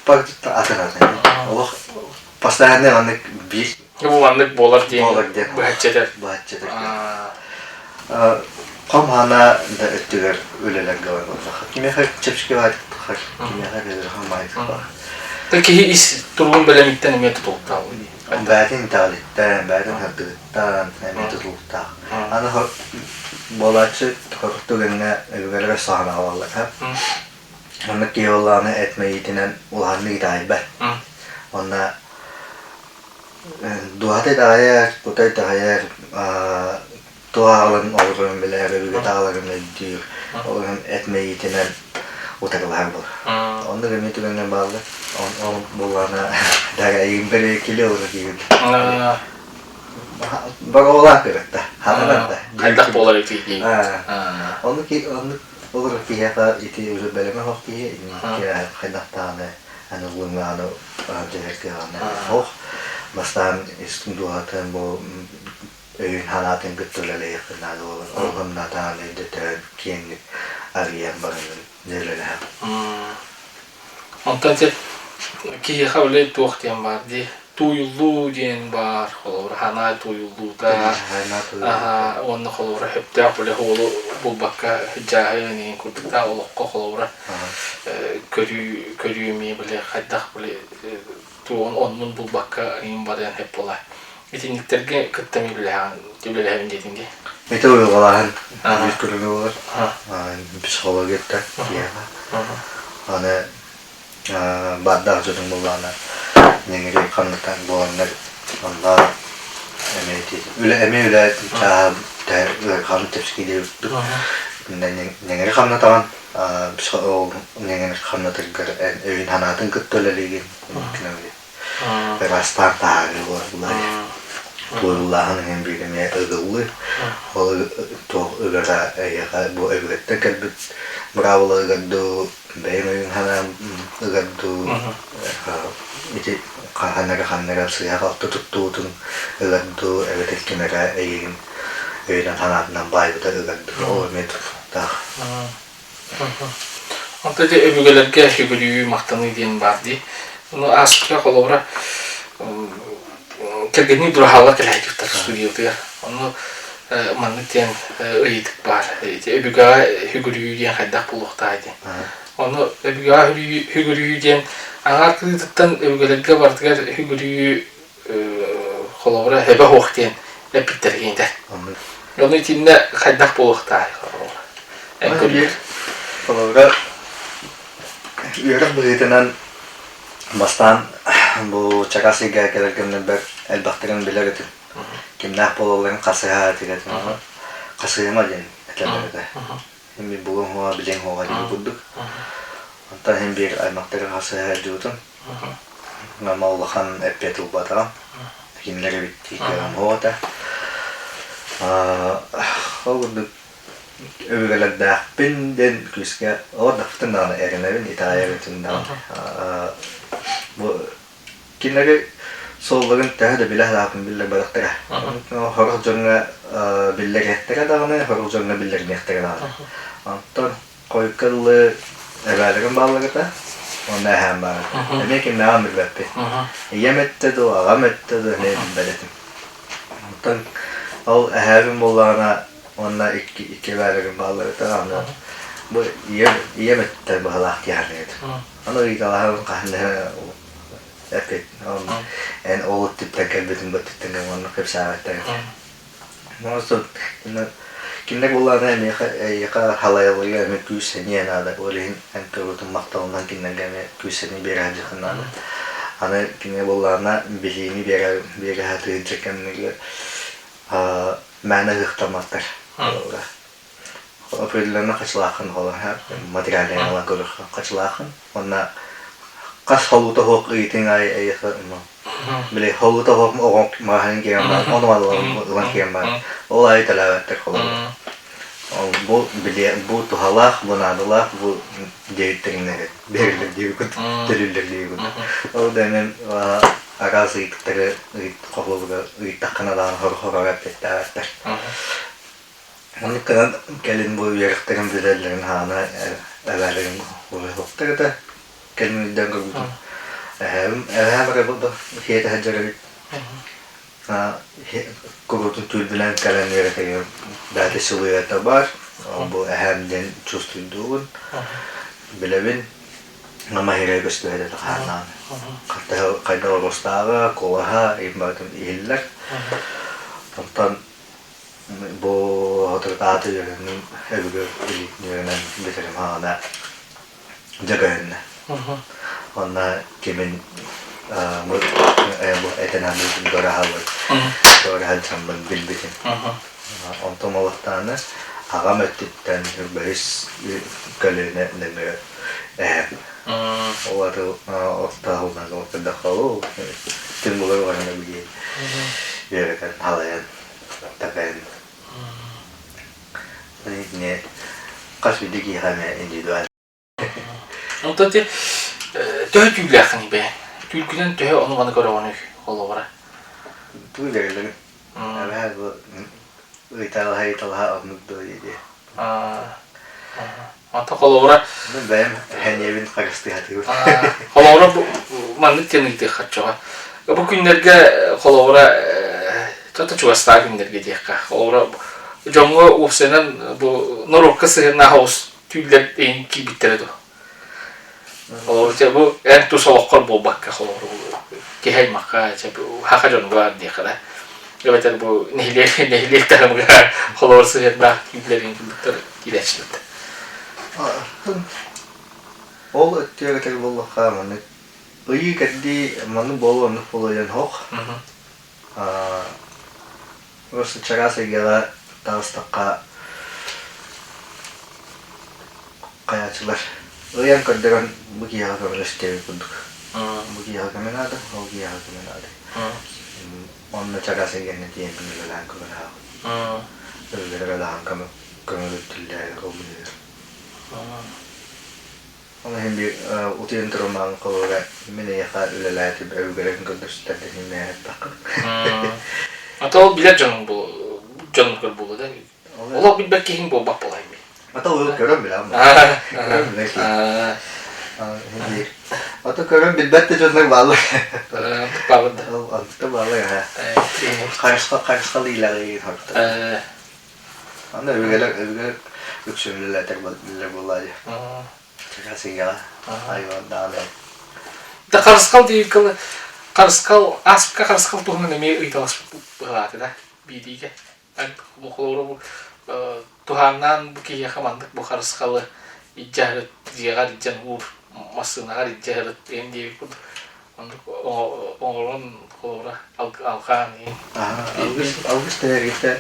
Атын-атын. Олох постоянно маннык биир Бу маннык буолар диэн быһаччы этэр. Быһаччы этэр. Хомаана да өттүгэр үлэлэргэ барбатах. Кимиэхэ чэпчэки баайтык кимиэхэ ыарахан баайтык баар. Киһи ис туругун бэлэмиттэн эмиэ тутулуктаах дии. Бэйэтин итэҕэлиттэн, бэйэтин сырдыгыттан эмиэ тутулуктаах. Аны буолааччы сорох түгэҥҥэ өбүгэлэр саҕана аҕалаллар. Онно киһи буоллаҕына эт мэйиитинэн улаханнык итэҕэйбэт. Онно дууһата итэҕэйэр, кута итэҕэйэр, туох аҕаларын олорорун билэр, өбүгэтэ аҕаларын өйдүүр, ол иһин эт мэйиитинэн утарылаһар буолар. Оннук эмиэ түгэҥҥэ бааллар. Ол буоллаҕына эйигин бэрэкили олоро диибин. Боруолаах кырытта, хананар да. Хайдах буолар ити дии. Оннук оннук олорор киһиэхэ ити уже бэлэмэ суох киһи хайдах даҕаны аны ылыҥааны дьэһэр кыаҕына суох. Бастаан ис дууһатын бу өйүн санаатын кытта үлэлэһиэххин наада буолар. Ол гымнатаан өйдөтөн киэҥник арыйан баран үлэлэһэҕин. Онтон ити киһиэхэ үлэ туох диэн баар дии тууйуллуу диэн баар холобура санаа тууйуллуута уонна холобура сөптөөх үлэ уолу булбакка сылдьааһын иһин курдук олоххо холобура көрүү көрүү эмиэ били хайдах били туоҕун оннун булбакка иҥин барыан сөп буолар. Итинниктэргэ кытта эмиэ үлэлэһэҕин үлэлэһэбин диэтиҥ дии. Ити уйулҕалааһын биир көрүҥэ буолар. Психологияттан киһиэхэ. Аны баардаах дьонуҥ буоллаҕына ньэҥири ханнатан буоланнар онно эмиэ ити үлэ эмиэ үлэ чааһа ыараханын чэпчэки диэбит ньэҥири хамнатаҕын ол ньэҥири хамнатаргар өйүн санаатын кытта үлэлиигин ыраастаан таһаарыы буолар. Туоруллааһын иһин биир эмиэ ыгыллыы. Ол туох ыгара эйиэхэ бу өбүгэттэн кэлбит быраабыла ыгар дуу, бэйэҥ өйүҥ санаан ыгар дуу, ити хаһан эрэ ханна эрэ сыыһа-халты туттубутун ыгар дуу, эбэтэр ким эрэ эйигин өйүнэн санаатынан баайбыта ыгар дуу, ол эмиэ тутулуктаах. Онто ити өбүгэлэргэ сүгүрүйүү, махтаныы диэн баар дии. Ону ааспыкка холобура кэргэннии Дураһаалар кэлээччиктэр студиятыгар. Ону маннык диэн ыйытык баар. Ити өбүгэҕэ сүгүрүйүү диэн хайдах буолуохтааҕый диэн. Ону өбүгэҕэ сүгүрүйүү диэн аҥаар кырыытыттан өбүгэлэргэ барытыгар сүгүрүйүү холобура эбэ суох диэн эппиттэр кинитэ. Ону итиннэ хайдах буолуохтааҕый холобура? Эн көрүөр. Холобура үөрэх быһыытынан бастаан бу чараас ыйга кэлэр кэмнэрбэр элбэхтэрин билэр этим. Кимнээх буолалларын хасыһа этигэр хасыһыма диэн этэллэр этэ. Мин булуҥ хуоҕа, билиҥ хуоҕа диэки курдук. Онтон иһин биир аймахтары хасыһа сылдьыбытым. Мама улахан эппиэт ылбатаҕым. Кинилэр эбит дии кыаҕым суох этэ. Ол курдук өбүгэлэрдээхпин диэн күүскэ олордохпутун даҕаны эрэнэбин, итэҕэйэбин даҕаны. Бу Кинилэри суолларын төһө да билэ сатаатым биллэрбэтэхтэрэ. Сорох дьоҥҥо биллэриэхтэрэ даҕаны, сорох дьоҥҥо биллэримиэхтэрэ даҕаны. Онтон хойукка дылы эбээлэрим бааллар этэ, уонна эһээм баар этэ. Эмиэ кимнээҕин билбэппин. Ийэм өттө дуу, аҕам өттө дуу эмиэ билбэт этим. Онтон ол эһээбим буоллаҕына уонна икки, икки эбээлэрим бааллар этэ, аны бу ийэм, ийэм өттө быһалаах дии саныыр этим. Аны ыйыталаһан хаһан да эппит эн ол өттүттэн кэлбитин бу өттүттэн уонна кэпсээбэттэр этэ. Кинилэр буоллаҕына эмиэхэ эйиэхэ халайалларыгар эмиэ күүс-сэниэ наада. Ол иһин эн кыбытын махталынан кинилэргэ эмиэ күүс-сэниэ биэрэ сылдьыаххын наада. Аны кинилэр буоллаҕына билиини биэрэ биэрэ сатыыр кэмнэригэр мээнэ ыһыахтамматтар. Определенно хачылааххын холоһо материальнай ылан көрүөххэ хачылааххын уонна хас холуута суох ыйытыҥ аайы эйиэхэ били холуута суох оҕо маҕаһыын киирэн баран ону ылан киирэн баран ол аайы төлөөбөттөр холобур ол бу били бу туһалаах бу наадалаах бу диэбиттэринэ биэриллэр диэбиккит төлүүллэр диэбиккит ол да эмэн араас ыйытыктары холобура ыйыттаххына даҕаны хор-хорор эппиэттээбэттэр. Оннук гынан кэлин бу үөрэхтэрин бүтэллэрин хаана эбээлэрин уруһуктар этэ. Кэлин өйдөөн көрбүтүм. Эһээм эһээм эрэ бу хиэтэ сылдьар эбит. Куруутун түүлбүнэн кэлэн үөрэтэригэр бэйэтэ силуэта баар. Бу эһээм диэн чувствуйдуубун, билэбин. Мама иһирэ көстүбэт этэ хааннаан. Хайдах оруостааҕа, куолаһа, барытын иһиллэр. Онтон Бу соторутааҕыта үөрэнним, өбүгэ илиитин үөрэнэн бүтэрим хаҕана дьэ көһүннэ. Онно кимин бу этэн аныытын дораһаллар, дораһалдьаммын билбитим. Онтон олохтоно аҕам өттүттэн бэһис көлүөнэ нөҥүө эһэм. Ол аты ортоһулунан көрдөххө, түҥ булар уонна билиэн үөрэтэн халайан такайан итини хас биирдии киһиэхэ эмиэ индивидуально. Онтон ити төһө түүлээххиний бэйэҥ? Түүлгүнэн төһө ону-маны көрөҕүнүй холобура? Түүлэрилэрин. Эбэһээ бу ыйталаһа ыйталаһа оннук дуо дии. Онто холобура Бэйэм сэниэбин харыстыы сатыыбын. Холобура бу маннык диэн ыйытыахха оччоҕо. Бу күннэргэ холобура то чугастаах күннэргэ диэххэ. Холобура дьоҥҥо уопсайынан бу норуокка сыһыаннаах оҕус түүллэр эйин киирбиттэрэ дуо? Холобура чэ бу эн тус олоххор буолбакка холобура киһи аймахха чэ бу хаха дьонугар диэххэ да эбэтэр бу нэһилиэк нэһилиэк таһымыгар холобур сыһыаннаах түүллэрин курдуктар киирээччилэр. Ол өттүгэр этэр буоллахха маннык ыйыы-кэрдии маннык буолуо оннук буолуо диэн суох. Просто чараас эйгэҕэ таҕыстахха хайааччылар ыйан көрдөрөн бу киһиэхэ көмөлөс диэбит курдук. Бу киһиэхэ көмө наада, ол киһиэхэ көмө наада. Онно чараас эйгэни тиийэн үлэлээн көмөлөһөҕүн. Өбүгэлэр даҕаны көмө көмөлөттүллэр көмөлөһөр. Ол иһин биир утуйан турумаҕын холобура мин эйиэхэ үлэлээтим өбүгэлэрин көрдөстөр диэн мээрэппэххин. Ата ол билэр дьонуҥ бу дьонугар буолуо да Олох билбэт киһиҥ буолбат буолай мин. Ата ол көрөн билэм. Көрөн билэр киһи. Ата көрөн билбэт да дьоннор бааллар. Бааллар да. Антыта бааллар. Харысхал харысхал иилэҕи харта. Аны өбүгэлэр өбүгэлэр үксүн үлэлэтэр билэр буоллаа дии. Чакасыйаҕа айылардаан Да харысхал диир харысхал ааспыкка харысхал туһунан эмиэ ыйыталаспыт быһалааты да биириигэ. Холобура бу туһааннаан бу киһиэхэ маннык бу харысхалы илдьэ сырыт, дьиэҕэр илдьэн уур, массыынаҕар илдьэ сырыт диэн диэбит курдук оннук оҥорон холобура алҕаан иһин. Алгыс алгыс тэрийбитэ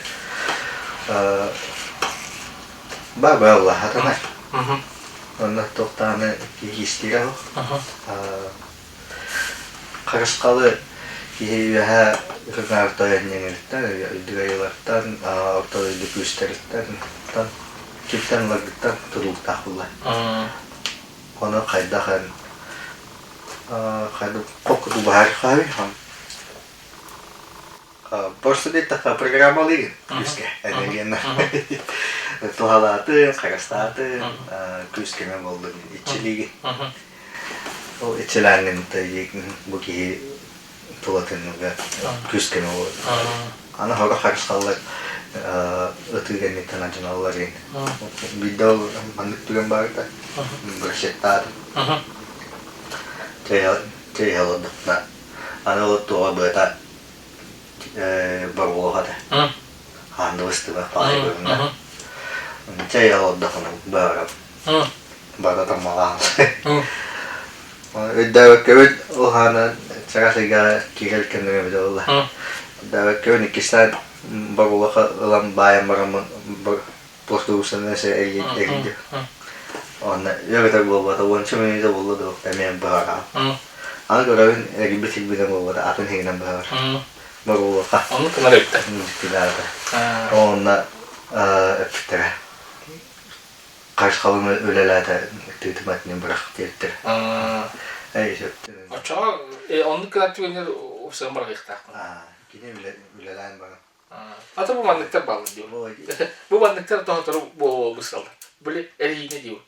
баба Аллаһатанар. Онно туохтааны киһи истигэ Харысхалы киһи үөһэ ытыгар тойон иҥириттэн, үрдүк айыылартан, орто дойду күүстэриттэн, кимтэн ыларгыттан тутулуктаах буолла. Ону хайдах эн хайдах хоккуту баһаар Просто диэтэххэ программалыыгын күүскэ энергияны туһалаатын, харыстаатын, күүс кэмэ буоллун иччилиигин. Ол иччилээҥҥин бу киһи тулатыныга күүс кэмэ буолар. Аны хоро харысхаллар ытыы кэнниттэн алдьаналлар иин. Биирдэ ол маннык түгэн баарыта браслеттаатым. Чэй олордохпуна аны ол туоҕа быата боруолуох этэ. Хаанды быстыбат баҕайы көрүҥэ. Чэй олордохуна баарам. Бара таммалаан. Өйдөөбөккөбүт ол хаанан чараас ыйга киирэр кэмнэрэ эбитэ буолла. Өйдөөбөккөбүн иккистээн боруолуохха ылан баайан бараммын Автобустанан эргийдим. Уонна үөрэтэр буолбата, уонча мүнүүтэ буолла дуо, эмиэ быһараҕын. Аны көрөбүн, эргийбит сирбинэн буолбата, атын иһигинэн быһарар. Боруулуохха. Оннук гынар эбиттэр. Дьиктилээбитэ. Уонна эппиттэрэ. Харысхалым үлэлээтэ, тыытым этинин бырах диэбиттэр. Эй, сөп. Оччоҕо оннук гынар түгэнигэр упсаран барыахтаахпын. Кини үлэлээн баран. Ата бу манныктар бааллар диир. Бу манныктар тоһотору буолбусаллар. Били эриинэ диир.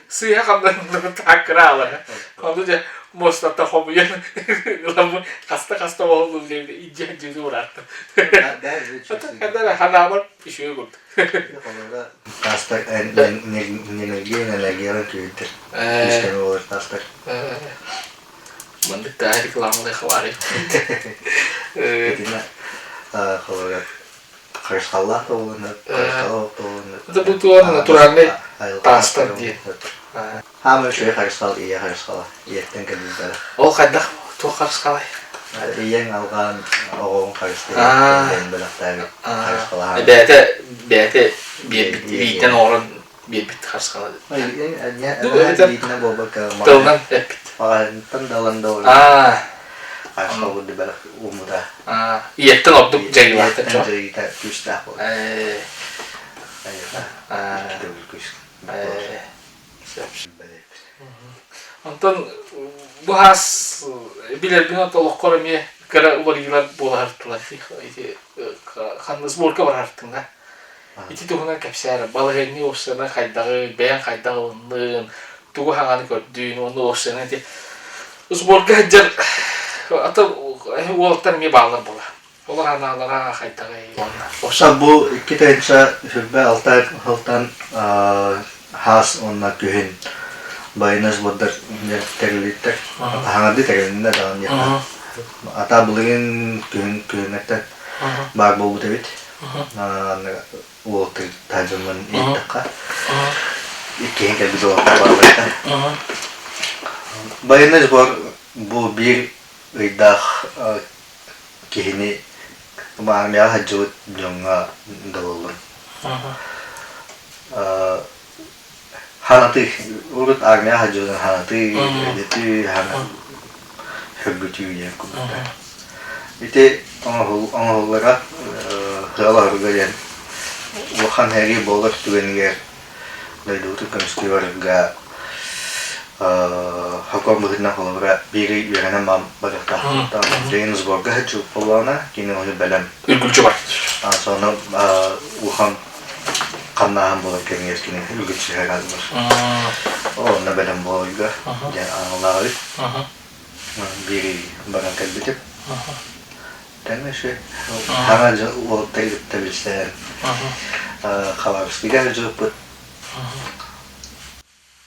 Сыыһа хамнаннары тааккыраалар. Ону дьэ муостаттан хомуйан ыламмын хаста-хаста оһоллун диэн илдьэ дьизи урааттым. Ата ханаабар үчүгэй курдук. Таастар энергия энергиялар күүһүттэр. Күүстэри буолар таастар. Маннык да рекламалыы хабаарый. Итиннэ холобура харысхаллаах да буолан харысхала буолан Это бу туох натуральный таастар диэн. Хаамыр үчүгэй харысхал ийэ харысхала. Ийэттэн кэлбит бэлэх. Ол хайдах туох харысхалай? Ийэҥ алҕаан оҕоҕун харыстыыр диэн бэлэхтээбит харысхалаһан. Бэйэтэ бэйэтэ биэрбит илиитинэн оҥорон биэрбит харысхала. Илиитинэн буолбакка Тылынан эппит. Маҕаһыынтан да ылан да харысхал курдук бэлэх ууммута. Ийэттэн ордук дьайыылаахтар Ийэттэн дьайыыта күүстээх буолар. Айылҕа икки төгүл күүс буолар. Онтон бу хаас билэрбин олоххор эмиэ кыра уларыйыылар буолаһартылар. Ити ханна сборка бараһартыҥ да. Ити туһунан кэпсээр. Балаһыанньа уопсайынан хайдаҕый, бэйэҥ хайдах ылынныын, тугу хаҥаны көрдүүн уонна уопсайынан ити сборга сылдьар ата уолаттар эмиэ бааллар буолар. Олор анаалара хайдаҕый уонна Уопсай бу 2026 сылтан хаас уонна күһүн байыаннай сбордар тэриллиттэр. Хаҥардыы тэрилиннэ даҕаны диэххэ. Ата былырыын күһүн күһүҥҥэттэн баар буолбут эбит. Уолаттар таһдьаммын иһиттэххэ иккиһин кэлбит уолаттар бааллар Байыаннай сбор бу биир ыйдаах киһини армияҕа сылдьыбыт дьоҥҥо дабыллын. Ханатыы, урут армияҕа сылдьыбытын ханатыы, өйдөтүү, хана сөргүтүү диэн курдуктар. Ити оҥоһуллара ыал диэн улахан сэрии буолар түгэнигэр дойдубутун көмүскүү барарга сокуон быһыытынан холобура биир ый үөрэнэн барыахтаахпыт. Билигин сборга сылдьыбыт буоллаҕына кини ону бэлэм. Үргүлдьү бар. Сону улахан хамнааһын буолар кэмигэр кини үргүлдьү бар. Онно бэлэм буоларга диэн аналлаах эбит. Биир ый баран кэлбитим. Тэҥҥэ Хаҥа уолаттары кытта билсэн Хабаровскайга сылдьыбыппыт.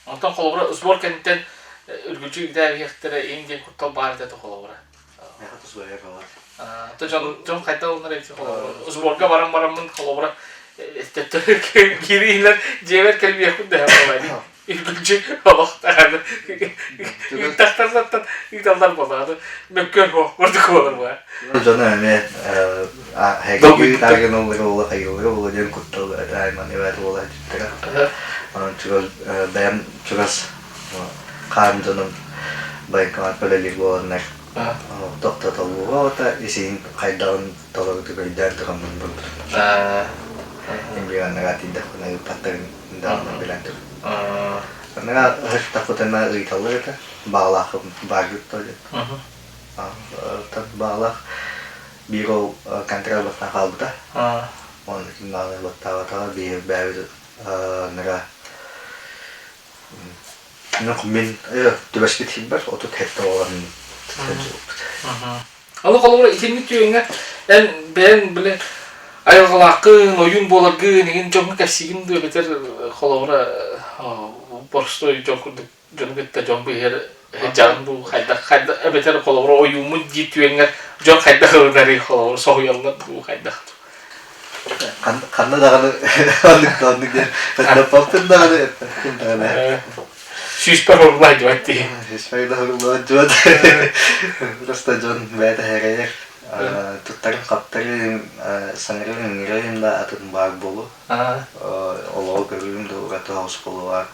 Онтон холобура сбор кэнниттэн үргүлдьү ирдээбиһиэхтэрэ иҥ диэн куттал баар этэ холобура. Миэхэ тус бэйэ баар. То дьон дьон хайдах ылынар эбит холобура сборга баран бараммын холобура төттөрү киириилэр дьиэбэр кэлбиэхпин дэһэ буолла Үргүлдьү олох даҕаны ыыттахтарыттан ыыталлар буоллаҕына мөккүөр суох курдук буолар буолар. Дьоно эмиэ ыытааргын оллара буола хайыылара буола диэн куттал айман эбээт буола түттэрэ. Онон чугас бэйэм чугас хаан дьонум военкомат үлэлиир буоланнар тохтотоллуга исиин хайдаҕын толорутук өйдөөн тураммын булбутум. Имбиганнара тиийдэхпинэ ыыппаттарын даҕаны билэн турар. Аныга ыһыктахпытына ыйыталлар этэ, баалаахым бааргыт дуо диэн. Баалаах биир ол контроль баттаан хаалбыта. Уонна ким даҕаны баттаабатаҕа биир бэйэбит аныга мин түбэспит сирбэр 37 буолан сылдьыбыппыт. Аны холобура итинник түгэҥҥэ эн бэйэҥ били айылҕалааххын, ойуун буоларгын, игин дьоҥҥо кэпсиигин дуу эбэтэр холобура боростуой дьон курдук дьону кытта дьон быыһыгар сылдьаҕын дуу хайдах хайдах эбэтэр холобура ойууммут диир түгэҥҥэр дьон хайдах ылынарый холобура соһуйаллар дуу хайдах Ханна даҕаны оннук да оннук диэн ханнаппаппын даҕаны эппэппин даҕаны. Сүүспэр хоруллаа дьуот дии. Сүүспэр да хоруллаа дьуот. Просто дьон бэйэтэ эрэйэр. Туттарын-хаптарын, саҥарарын-иҥэрэрин да атын баар буолуо. Олоҕу көрүүм да ураты соҕус буолуо.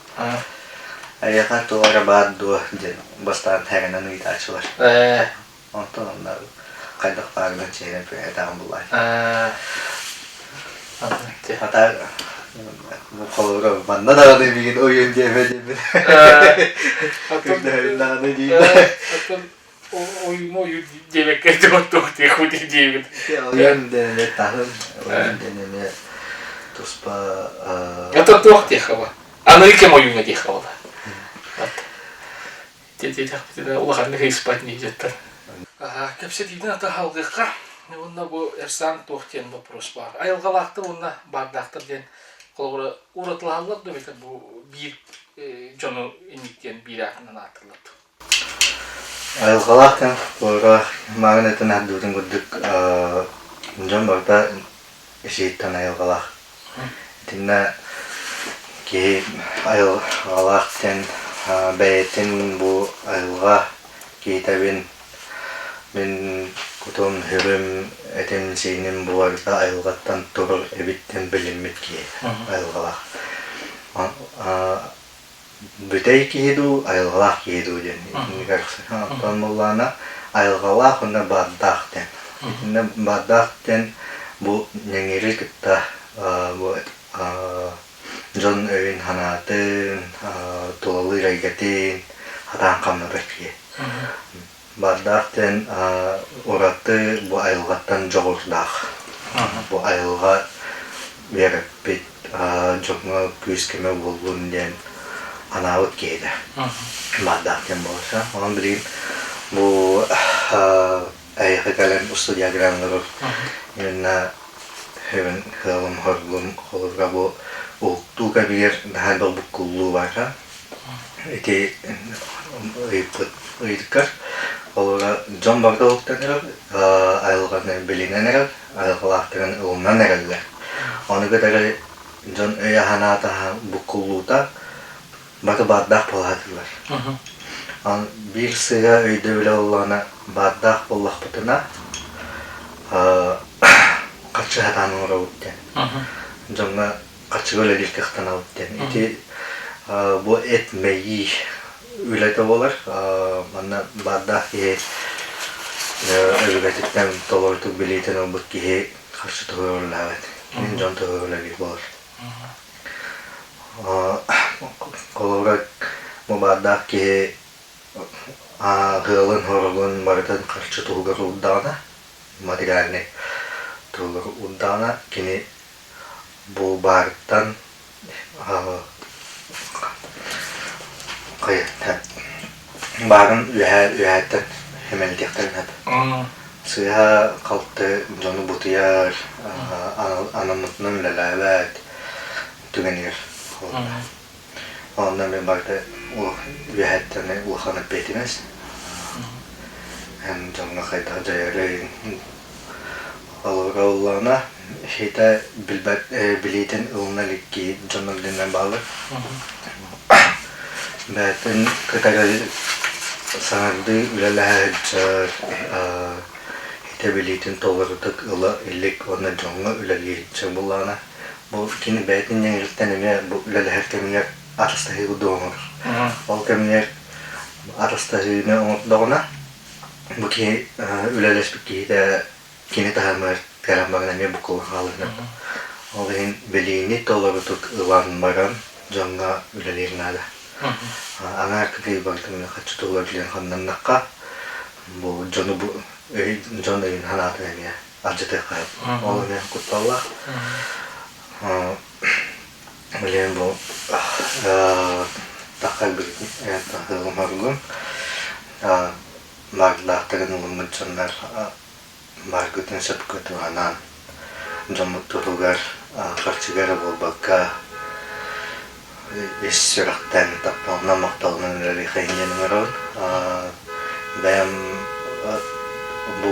Эйиэхэ туох эрэ баар дуо диэн бастаан һэрэнэн ыйытааччылар. Онтон онно хайдах баарынан чиһинэн этээҕин буллаай. Хата холобура манна даҕаны миигин ойуун диэмэ диэммин. Көрдөһөбүн даҕаны диибин. Ойууну ойуун диэбэккэ туох диэхпит диэбит. Ойуун диэн эмиэ таһым, ойуун диэн эмиэ туспа Это туох диэххэ ба. Аныгы кэм ойууна диэххэ буолла. Диэтэхпитинэ улаханнык ыйыспат дьиттэр. Кэпсэтиитин ата халгыахха уонна бу Эрсан туох диэн вопрос баар. Айылҕалаахтар уонна баардаахтар диэн холобура уратылаһаллар да эбэтэр бу биир дьону инник диэн биир аатынан ааттыыллар дуу? Айылҕалаах диэн холобура мааҕын этэн аһардыбытын курдук дьон барыта исииттэн айылҕалаах. Итиннэ киһи айылҕалаах диэн бэйэтин бу айылҕа киһитэбин мин кутум-сүрүм, этим-сииним бу барыта айылҕаттан турар эбит диэн билиммит киһи айылҕалаах. Бүтэй киһи дуу, айылҕалаах киһи дуу диэн итинник оттон буоллаҕына айылҕалаах уонна баардаах диэн. Итиннэ баардаах диэн бу ньэҥири кытта бу дьон өйүн-санаатын, тулалыыр эйгэтин хатаан хамнатар киһи. Бардаах диэн ураты бу айылҕаттан дьоҕурдаах. Бу айылҕа үөрэппит дьоҥҥо күүс-көмө буоллун диэн анаабыт киһитэ. Бардаах диэн буолар. Онон билигин бу эйиэхэ кэлэн устудьуоннарым олорор именно сүрүн сыалым-соругум холобура бу уһуктуу кэмигэр наһаа элбэх буккуллуу баара. Ити ыйыппыт ыйытыккар холобура дьон барыта уһуктан эрэр, айылҕаны билинэн эрэр, айылҕалаахтарын ылынан эрэллэр. Ону кытары дьон өйө-санаата буккуллуута бары баардаах буола сатыыллар. Аны биир сыыһа өйдөбүлэ буоллаҕына баардаах буоллахпытына харчы сатаан оҥоробут диэн. Дьоҥҥо харчыга үлэлиир кыахтанабыт диэн. Ити бу эт мэйии үлэтэ буолар. Манна баардаах киһи Өбүгэтиттэн толорутук билиитин ылбыт киһи харчы туһугар үлэлээбэт. Мин дьон туһугар үлэлиир буолар. Холобура, бу баардаах киһи ыалын-хоругун барытын харчы туһугар уурдаҕына, материальнай туһугар уурдаҕына, кини бу баарыттан Баарын үөһээ үөһээттэн сэмэлитиэхтэрин сөп. Сыыһа-халты дьону бутуйар, анаммытынан үлэлээбэт түгэнигэр Онно мин барыта үөһээттэн улахан эппиэтинэс. Эн дьоҥҥо хайдах дьайарый, Холобура ыллаҕына, иһитэ билбэт билиитин ылына илик киһи дьон үрдүнэн бааллар. Бэйэтин кытары саҥардыы үлэлэһэ сылдьар, иһитэ билиитин толорутук ыла илик уонна дьоҥҥо үлэлии сылдьар буоллаҕына, бу кини бэйэтин ньэҥириттэн эмиэ бу үлэлэһэр кэмигэр атастаһыы курдук оҥорор. Ол кэмигэр атастаһыыны оҥордоҕуна, Бу киһи үлэлэспит киһитэ кини таһымыгар кэлэн баран эмиэ буккуллан хаалыһына. Ол иһин билиини толорутук ылан баран дьоҥҥо үлэлиир наада. Аҥаар кытыы барытын хаччы туһугар билэн ханнаннахха, бу дьону бу өй дьон өйүн санаатын эмиэ алдьатыахха сөп. Ол эмиэ кутталлаах. Билигин бу таххар билигин Маардаахтарын ылыммыт дьоннор мааргытын сөпкө туһанан, дьоммут туһугар харчыга эрэ буолбакка, ис сүрэхтэн тапталынан, махталынан үлэлиэхэйин диэн ыҥырабын. Бэйэм бу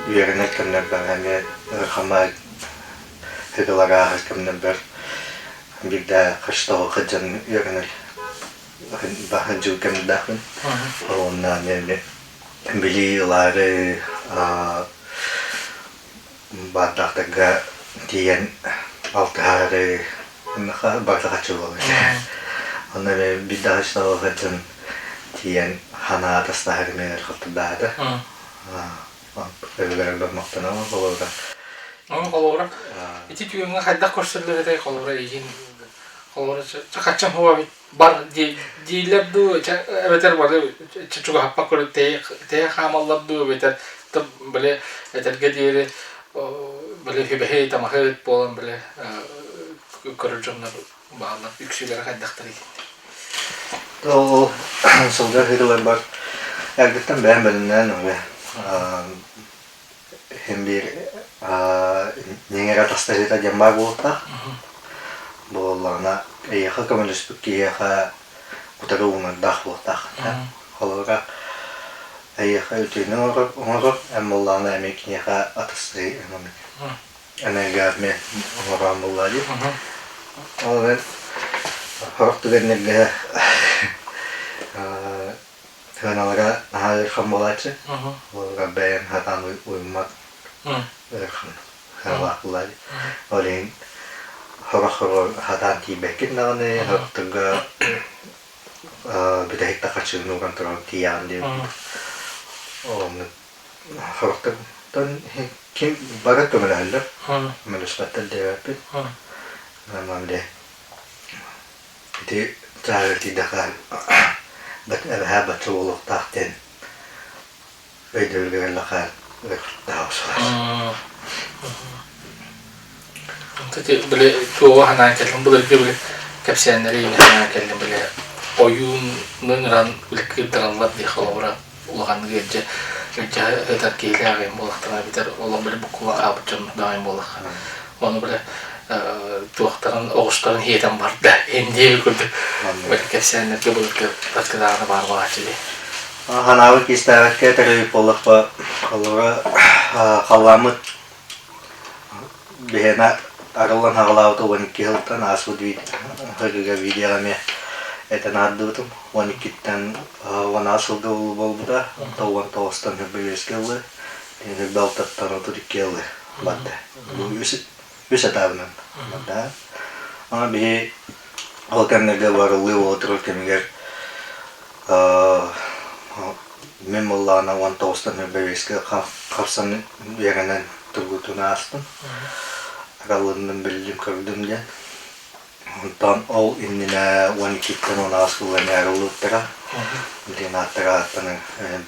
үөрэнэр кэмнэрбэр эмиэ ыарахаммар ыгылар ааһар кэмнэрбэр биирдэ харчытаҕа сылдьан үөрэнэр Баһын кэмнээхпин. Уонна эмиэ билии ылаары баардаахтарга тиийэн алтыһаары барыта хаччы буолар. Онно эмиэ биир даҕаны сылдьан тиийэн санаа атастаһар эмиэ халтардаата. Өбүгэлэрбэр махтанабын холобура. Ону холобура ити түгэҥҥэ хайдах көрсөллөр этэй холобура эйигин холобура хаччам хуба бар дииллэр дуу эбэтэр бары чугаһаппак көрүк тэйэ хаамаллар дуу эбэтэр били этэргэ диэри били хүбэһи тамаһыт буолан били көрөр дьоннор бааллар үксүлэрэ хайдахтарый Ол сылдьар ыһыыларбар эрдэттэн бэйэм бэлэмнээн уже Иһин биир ньиҥэрэ атастаһыыта диэн баар буолуохтаах. Буоллаҕына эйиэхэ көмөлөспүт киһиэхэ утары уунардаах буолуохтаах. Холобура, эйиэхэ үтүөнү оҥорор, оҥорор, эн буоллаҕына эмиэ киниэхэ атастаһыы энергиармия оҥороон буоллаа дии. Ол эрэн сорох түгэннэргэ Сыаналара наһаа ыарахан буолааччы. Олорго бэйэм сатаан уйуммат ыарахан сыаналаах буолааччы. Ол иһин сорох-сороҕор сатаан тиийбэккин даҕаны, сорохторго бүтэһик да харчыгын уган туран тиийэҕин диэбит. Оннук сорохтортон ким бары көмөлөһөллөр, көмөлөспөттөр диэбэппин. Нормально бile Ити чааһыгар тиийдэххэ эбэһээ бачча буолуохтаах диэн өйдөбүлгэ кэллэххэ ыарахаттаах охсулар. Били туоҕу санаан кэллим былыргы били кэпсээннэри санаан кэллим били ойууну ыҥыран били кыырдараллар дии холобура улаханнык ыалдьа ыалдьа ытар киһилээх эҥин буоллахтарына эбэтэр олох били буккулла хаалбыт дьон даҕаны буоллахха ону били туохтарын оҕустарын иһиэтэн барда индия курдук били кэпсээннэргэ былыргы таскыдааны баар буолааччы дии Ханаабыт кистээбэккэ төрөөбүт буоллахпа холобура халлааммыт Биһиэнэ арыллан аҕалаабыта 12 сылтан ааспыт ырыга видеоҕа эмиэ этэн аһардыбытым. 12-ттэн 16 сылга буолбута, онтон 19-тан үһүскэ ыллы, 26-тан 32 ыллы барда. Бу үс, үс этабынан барда. Аны биһи ол кэмнэргэ барыллыы буола турар кэмигэр. Мин буоллаҕына 19-тан бэбиэскэ хапсан үөрэнэн тургутууну аастым. Араллынным, биллим, көрдүм диэн. Онтон ол иннинэ 12-ттэн 18 сыл эмиэ арыллыбыттара. Билигин ааттара ааттанан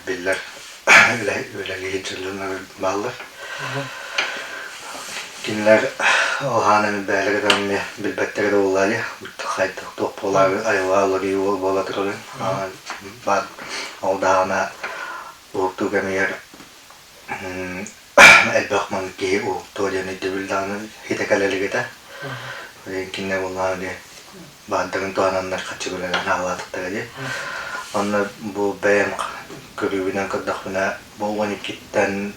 биллэр үлэлии сылдьар бааллар. Кинилэр ол хаан эми бээлэри да эмиэ билбэттэрэ да буоллаа дии. Хайдах туох буолаары айылҕа уларыйыы буола турарын. Баар ол даҕаны уһуктуу кэмигэр элбэх маннык киһи уһуктуо диэн өйдөбүл даҕаны хитэ кэлэ илик этэ. Кинилэр буоллаҕына дии баардарын туһананнар хаччы үлэлээн аҕалаатахтара дии. Онно бу бэйэм көрүүбүнэн көрдөхпүнэ бу 12-ттэн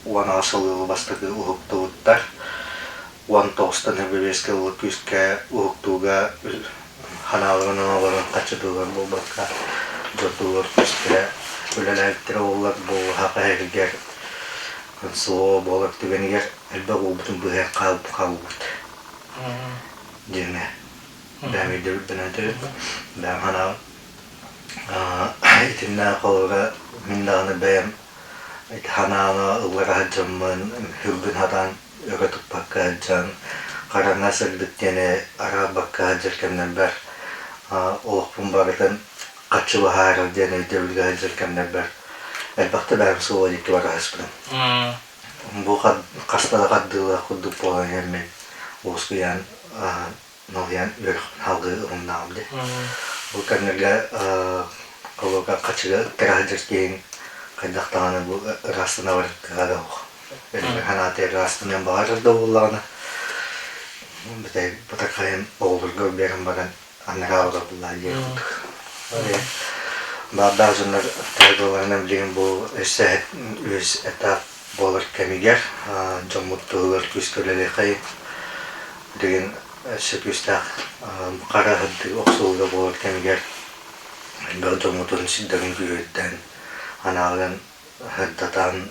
18 сыл бастакы уһуктубуттар. 19-тан ХББС-ка ылла күүскэ уһуктууга ханааларынан олорон хаччытыылар буолбакка дьонтуулар күүскэ үлэлээбиттэрэ буоллар бу саха иһигэр СВО буолар түгэнигэр элбэх уолбутун быыһаан хаалбыт диэҥҥэ бэйэм өйдөбүлбүн этэбин бэйэм санаабын итиннэ холобура мин даҕаны бэйэм ити ханааны ыллара сылдьаммын сүрбүн сатаан өрө туппакка сылдьан хараҥа сырдык диэни араарбакка сылдьар кэмнэрбэр олохпун барытын хаччы быһаарар диэн өйдөбүлгэ сылдьар кэмнэрбэр элбэхтэ бэйэм суола диэки бара сыспытым. Бу хаста да хардыылаах курдук буолан иһэммин уоскуйан налыйан үөрэхпин салгыы ылыннаҕым дии. Бу кэмнэргэ холуока хачыга ыттара сылдьар киһиҥ хайдах даҕаны бу ыраастана барыттыга да суох. Өлүгэр санаата ыраастаныан баҕарар да буоллаҕына, бүтэй бытархайын оҕолорго биэрэн баран анараа олордулар диэх курдук. Баардаах дьоннор тайгаларынан билигин бу өссө үһүс этап буолар кэмигэр дьоммут туһугар күүскэ үлэлиэхэй билигин өссө күүстээх хара сырдык охсуһууга буолар кэмигэр элбэх дьоммутун сирдэрин күүһүрдэн анаалыан сырдатан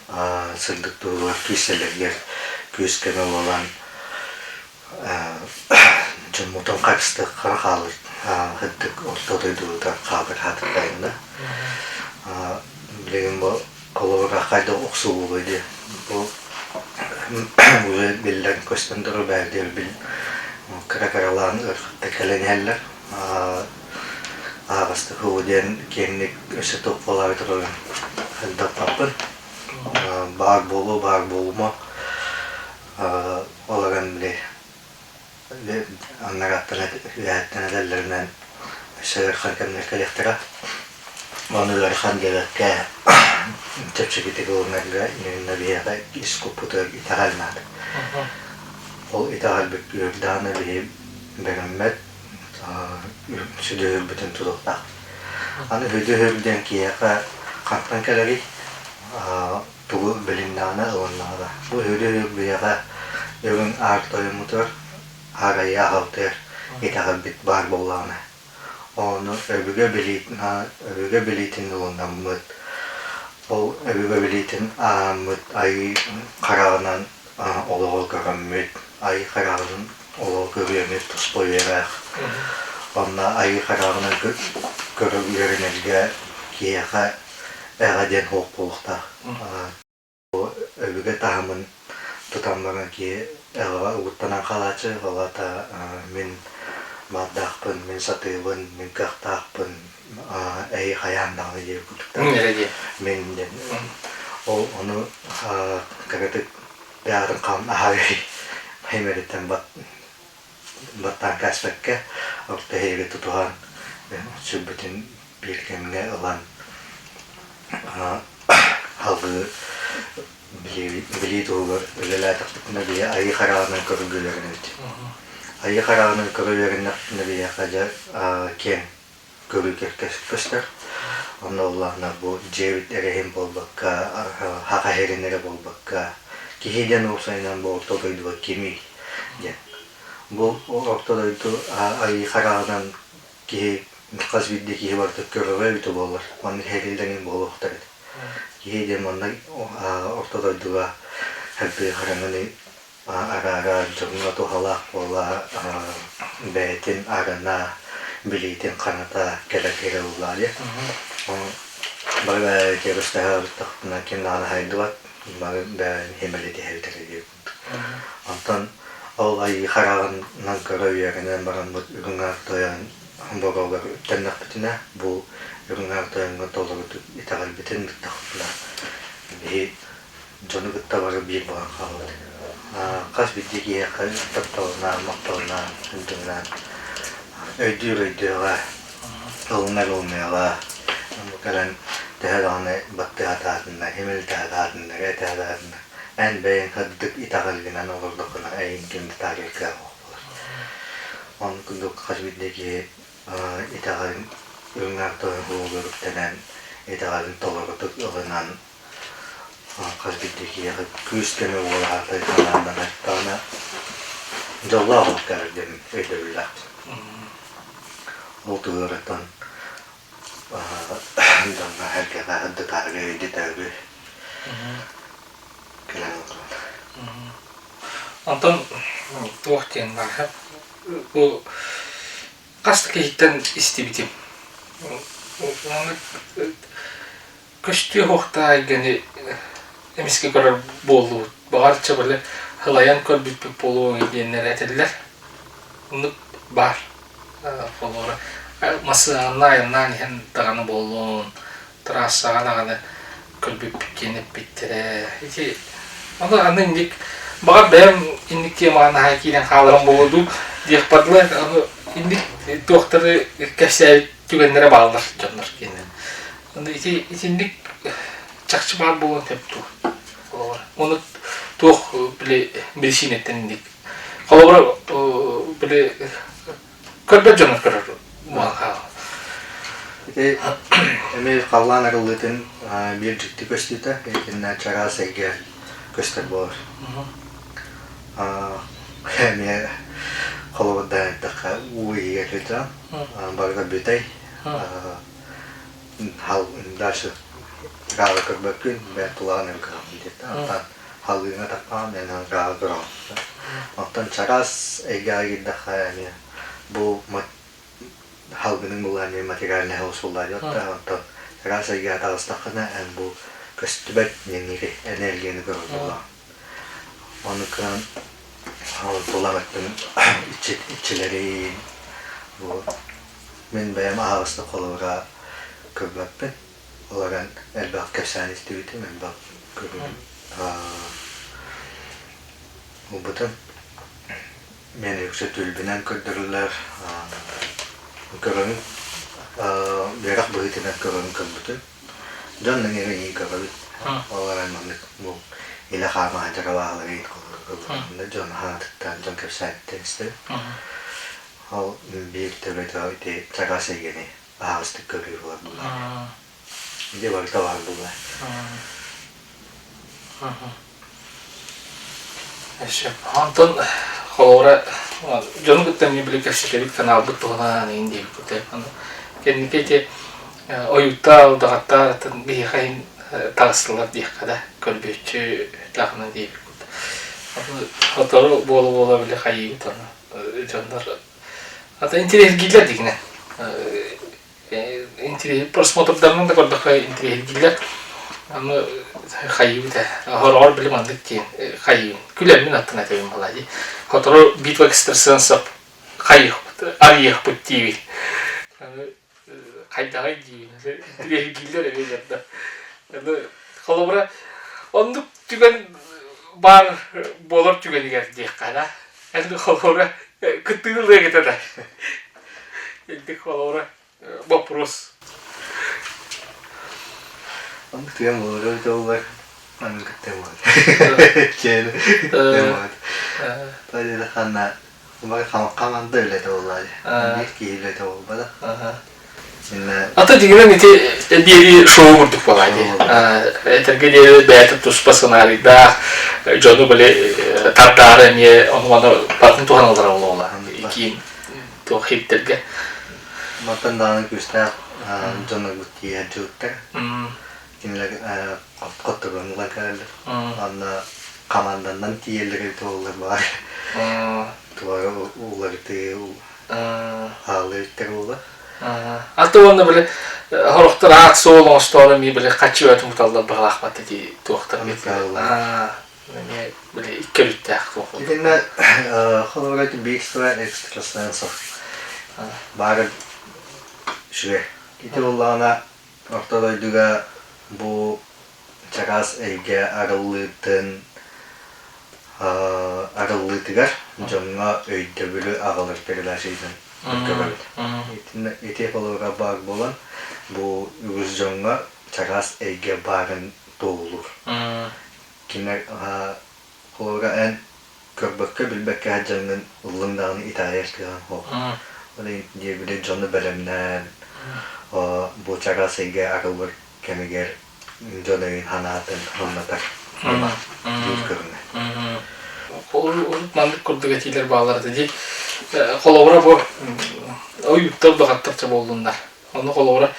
сырдык туһугар киирсэллэригэр күүс-көмө буолан дьоммутун харыстыахха хаалар сырдык орто дойдубутугар хаалар хаатырдайынна билигин бу холобура хайдах охсуһуугуй дии бу уже биллэн көстөн турар бэйдиэр бил кыра-кыралаан ыарахаттар кэлэн иһэллэр аһаҕастык һуу диэн киэҥник өссө туох буолаары турарын сырдаппаппын баар буолуо баар буолума ол эрэн били аннарааттан үөһэттэн этэллэринэн өссө ыарахан кэмнэр кэлиэхтэрэ. Ону ыарахан диэбэккэ чэпчэкитик ылынарга именно биһиэхэ ис куппутугар итэҕэл наада. Ол итэҕэлбит үөрдэҕинэ биһи бэрэммэт сүдүһүрбүтүн тутуохтаах. Аны сүдүһүр диэн киһиэхэ хантан кэлэрий? Тугу билиннэҕинэ ылыннаҕына. Бу сүдүһүр биһиэхэ үрүҥ аар тойоммутугар, аар айыы аҕабытыгар итэҕэлбит баар буоллаҕына. Ону өбүгэ билиитин, өбүгэ билиитин ылынаммыт, ол өбүгэ билиитин ааһаммыт айыы хараҕынан олоҕу көрөммүт, айыы хараҕынан олоҕу көрүөммүт туспа үөрэх. Онно айыы хараҕынан көрө үөрэнэргэ киһиэхэ эҕэ диэн суох буолуохтаах. Өбүгэ таһымын тутан баран киһи эҕэҕэ угуттанан хаалааччы, ол аата мин баардаахпын, мин сатыыбын, мин кыахтаахпын, эһи хайаан даҕаны диир курдуктар. Мин диэн ол ону кыратык бэйэҕитин хаан аһарый химэриттэн баттаан кээспэккэ орто иһиги тутуһан сүрбүтүн биир кэмҥэ ылан салгыы билии туһугар үлэлээтэхпитинэ биһи айыы хараҕынан көрүллүлэринэбит. Айыы хараҕынан көрүллэринэхпитинэ биһиэхэ дьэ киэҥ көрүү көстөр. Онно буоллаҕына бу дьиэбит эрэ иһин буолбакка, саха иһин эрэ буолбакка, киһи диэн уопсайынан бу орто дойдуга кимий диэн. Бу орто дойду айыы хараҕынан киһи хас биирдии киһи барыта көрөрө эбитэ буоллар, маннык иһэриллэрин буолуохтар этэ. Киһи диэн манна орто дойдуга элбии хараҥаны араара дьоҥҥо туһалаах буола бэйэтин арына билиитин ханата кэлэр киһи ыллаа диэн. Бары бэйэ тиэргэстэһэ ким даҕаны хайдыбат, бары бэйэни химэлитиһэбит эрэ диир курдук. Онтон ол айыы хараҕынан көрө үөрэнэн бараммыт Үрүҥ Аар Тойон боруогар үктэннэхпитинэ, бу Үрүҥ Аар Тойоҥҥо толорутук итэҕэлбитин ыыттахпытына, биһи дьону кытта бары биир буолан хаалабыт. Хас биирдии киһиэхэ тапталынан, махталынан, ынтыгынан өйдүүр өйдүөҕэ, ылынар ылыныаҕа. Бу кэлэн төһө даҕаны баттыһатаатыннар, имилитиһатаатыннар, этэһэтаатыннар, эн бэйэҥ сырдык итэҕэлгинэн олордоххуна эйигин ким да таарыйар кыаҕа суох буолар. Оннук курдук хас биирдии киһи итэҕэлин үрүҥ аар тойон уолугар үктэнэн, итэҕэлин толорутук ылынан Хас биирдии киһиэхэ күүс-көмө буола сатыы санааннан даҕаны дьоллоох олох диэн өйдөбүллээхпин. Ол туһугар дьоҥҥо сэргэҕэ сырдатаарга өйдөтөөрү кэлэн олорон. Онтон туох диэн баар бу хас да киһиттэн истибитим. Көстүө суохтаах эйгэни эмискэ көрөр буоллубут. Баҕар, чэ били һылайан көрбүппүт буолуо диэннэр этэллэр. Оннук баар. Холобура, массыынанан айаннаан иһэн даҕаны буоллун, трассаҕа даҕаны көрбүппүт диэн эппиттэрэ. Ити ону аны инник баҕар бэйэм инник темаҕа наһаа киирэн хааларым буолуо дуу диэх бардылар. Аны инник туохтары кэпсээбит түгэннэрэ бааллар дьоннор киэнэ. Ити итинник чахчы баар буолуон сөп дуо? Холобура, ону туох били биричиинэттэн инник? Холобура, били көрбөт дьоннор көрөр буолан хаалар. Ити эмиэ халлаан арыллыытын биир дьикти көстүүтэ, итиннэ чараас эйгэ көстөр буолар. Эмиэ холобурдаан эттэххэ, уу иһигэр сылдьан, барыта бүтэй, Дальше гаалы көрбөккүн, бэйэм тулаҕын эрэ көрөҕүн диэтэ. Оттон халыыҥа таппаҕын, эн гаалы көрөҕүн. Оттон чараас эйгэҕэ киирдэххэ эмиэ бу халгының булаа эмиэ материальнай усуллаа диэт оттон чараас эйгэҕэ таҕыстаххына эн бу көстүбэт ньэҥири энергияны көрөр буолаҕын. Ону кыан тулам өттүн иччилэрин бу Мин бэйэм аһаҕастык холобура көрбөппүн. Ол эрэн элбэх кэпсээн истибитим, элбэх көрүүм ылбытым. Мин үксэ түлбүнэн көрдөрүллэр көрөҥ үөрэх быһыытынан көрөҥ көрбүтүм. Дьон нөҥүө иһин көрөбүт. Ол эрэн маннык бу илэ хаама дьаралаалары иһин холобура дьон аһаатыттан, дьон кэпсээниттэн истэбин. Ол биир төбөтө ити чараас эйгэни аһаҕастык көрүү буолар буоллар. Ити барыта баар буолла. Онтон холобура дьону кытта эмиэ били кэпсэтэбит каналбыт туһунан иһин диэбиппит. Кэнники ити ойууттар, удаҕаттар биһиэхэ иһин таҕыстылар диэххэ да көрбүөччү даҕаны диэбиппит. Сотору буола-буола били хайыыбыт ону дьоннор ата интириэһиргииллэр дигинэн интириэһи просмотрдарынан да көрдөххө интириэһиргииллэр аны хайыыбыт ээ хороҕор били маннык диэн хайыыбын күлэммин аттына этэбин буолаа дии сотору битва экстрасенсов хайыахпыт арыйыахпыт диибин хайдаҕый диибин интириэһиргииллэр эбит да холобура оннук түгэн баар буолар түгэнигэр диэххэ да эн холобура кыттыыны ылыаҥ этэ да инник холобура вопрос Оннук түгэн буолар эбитэ буоллар маннык кыттыам буолар чээн кыттыам буолар Тоҕо ханна Хамаанда үлэтэ буоллаа дии. Биир киһи үлэтэ буолбатах. Ата дьиҥинэн ити биэрии шоу курдук буолаа дии. Этэргэ диэри бэйэтэ туспа сценарийдаах, дьону били тардаары эмиэ ону-маны барытын туһаналлара буолуола. Киин туох хиттэргэ. Мантан даҕаны күүстээх дьоннорбут тиийэр дьылыттар. Кинилэр хотторон ылан кэлэллэр. Уонна хамаанданнан тиийэллэр эбит буоллар баҕар. Туора уларытыы хаалла эбиттэр буолла. Аты уонна били Сорохтор аат-суол оҥостоору эмиэ били хаччы бөҕөтүн куталлар быһалаахпат ити туохтар эмиэ били икки өрүттээх туох Итиннэ холобура ити бегство экстрасенсов баара үчүгэй. Ити буоллаҕына орто дойдуга бу чараас эйгэ арыллыытын арыллыытыгар дьоҥҥо өйдөбүлү аҕалар передача көрөбүт. Ити холобура баар буолан, бу үгүс дьоҥҥо чараас эйгэ баарын туоһулуур. Кинилэр холобура эн көрбөккө, билбэккэ сылдьаҥҥын ыллыҥ даҕаны итэҕэйэр кыаҕыҥ суох. Ол иһин диэбили дьону бэлэмнээн, бу чараас эйгэ арыллар кэмигэр дьон өйүн санаатын ылынатар ньыма диир көрүҥэ. Урут маннык курдук этиилэр бааллар этэ дии. Холобура бу ойууттар баҕаттарча буоллуннар. Ону холобура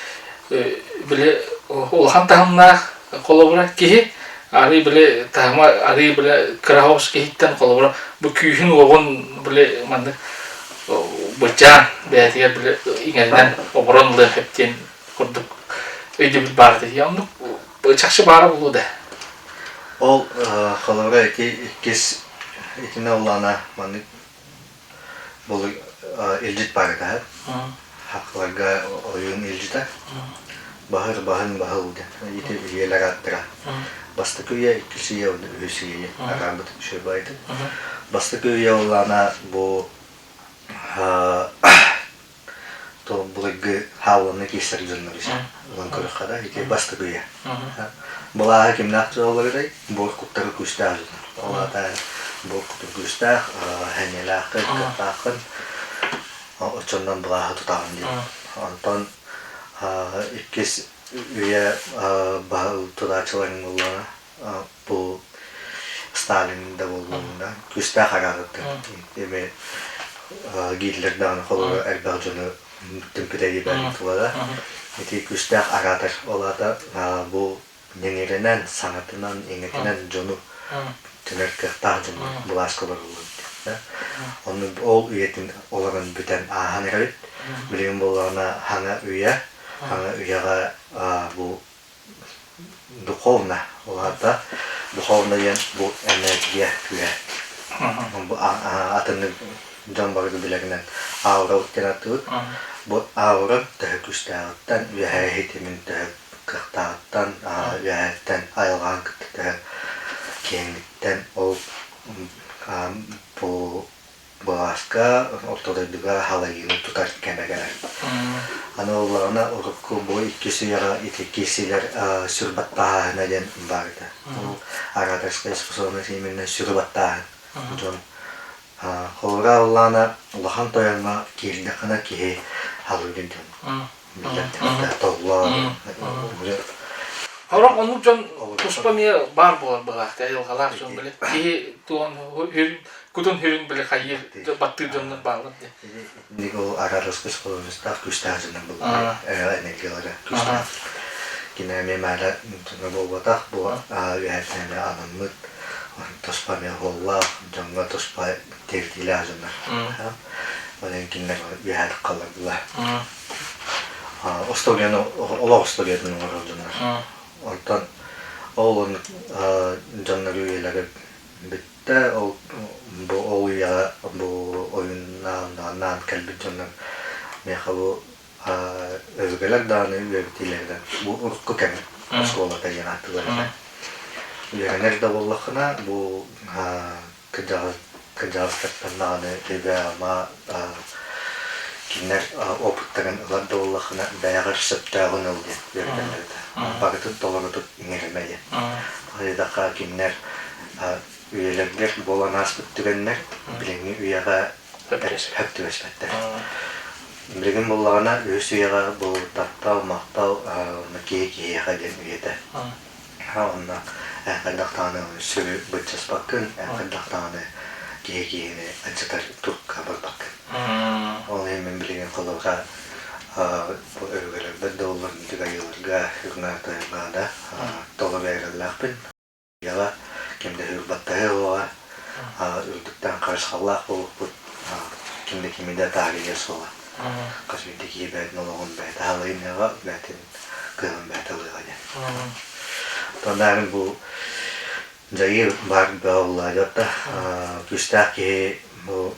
били улахан таһымнаах холобура киһи арыы били таһыма арыы били кыра соҕус киһиттэн холобура бу күүһүн-уоҕун били маннык бычаан бэйэтигэр били иҥэринэн оборон ылыан сөп диэн курдук өйдөбүл баар этэ. Оннук чахчы баара буолуо да. Ол холобура ити иккис итинэ улаана маннык бұл илдьит баар этэ хахларга ойуун илдьитэ баһыр баһын баһыл диэн ити үйэлэр ааттара бастакы үйэ иккис үйэ үһүс үйэ араарбыт үчүгэй баайдын бастакы үйэ улаана бу То былыргы хаалланна киирсэр дьоннор ылан көрүөххэ да ити бастакы үйэ. Былааһы кимнээх дьаһалларый? Буор куттары күүстээх дьоннор. Ол аата буор кутун күүстээх, сэниэлээххин, кыахтааххын, оччоннон былааһы тутаҕын диэн. Онтон иккис үйэ баһыл тутааччыларын буоллаҕына бу Сталин да буоллун да күүстээх араадыттар эми Гитлер даҕаны холобура элбэх дьону түмпүтэ диэбэт тулада ити күүстээх араатар ол аата бу ньэҥиринэн саҥатынан иҥэтинэн дьону түмэр кыахтаах дьоннор былааска олороллор Ону ол үйэтин олорон бүтэн ааһан эрэбит. Билигин буоллаҕына хаҥа үйэ, хаҥа үйэҕэ бу Духовно, ол аата духовно диэн бу энергия күүһэ. Бу атыннык дьон барыта билэринэн аурабыт диэн ааттыыбыт. Бу аура төһө күүстээҕиттэн, үөһээ иһитимин төһө кыахтааҕыттан, үөһээттэн айылҕаҕын кытта төһө киэҥиттэн ол бу Былааска Орто дойдуга халайыыны тутар кэмэ кэлэр. Аны ыллаҕына урукку бу иккис үйэҕэ ити киирсиилэр сүр баттааһына диэн баар этэ. Ол ораторская способность именно сүрү баттааһын. Дьон холобура ыллаана улахан тойоҥҥо киирдэххинэ киһи халыырын дьон биллэр толлоо Сорох оннук дьон туспа эмиэ баар буолар быһаахта айылҕалаах дьон били киһи туон кутун хүрүн били хайыыр баттыыр дьоннор бааллар дии. Итинник ол араруска способностаах күүстээх дьоннор буллар энергиялара күүстээх. Кини эмиэ мээлэ буолбатах бу үөһэттэн эмиэ анаммыт туспа эмиэ уоллаах дьоҥҥо туспа тиэрдиилээх дьоннор. Ол кинилэр үөһээ таххаллар Остуоруйаны олох остуоруйатын оҥорор дьоннор. Онтон ол дьоннор үйэлэрэ бүттэ. Ол бу ол үйэҕэ бу ойуннаан кэлбит дьоннор миэхэ бу өбүгэлэр даҕаны үөрэтиилэринэн бу урукку кэм оскуолата диэн ааттыыллар этэ. Үөрэнэр да буоллаххына бу кырдьаҕастартан даҕаны сүбэ-ама кинилэр опыттарын ылар да буоллаххына бэйэҕэр сөптөөҕүн ыл диэн үөрэтэллэр этэ. Барытын толорутук иҥэримэ диэн. Хайдахха кинилэр үйэлэргэр буолан ааспыт түгэннэр билиҥҥи үйэҕэ сөп түбэспэттэр. Билигин буоллаҕына үһүс үйэҕэ бу таптал, махтал киһи киһиэхэ диэн үйэтэ. Онно эн хайдах даҕаны сүрү быччаспаккын, эн хайдах даҕаны киһи киһини аччатар турукка барбаккын. Ол иһин мин билигин холобура бу өбүгэлэрбэр да буоллар дьайыыларга үрүҥ да толору эрэллээхпин. Яла ким да һүүрбаттаһыа суоҕа, үрдүктэн харысхаллаах буолукпут, ким да кими да таарыйыа суоҕа. Хас биирдии киһи бэйэтин олоҕун бэйэтэ аһылыйыныаҕа, бэйэтин кыаҕын бэйэтэ ылыаҕа диэн. Онон бу дьайыы баар бөҕө да күүстээх киһи бу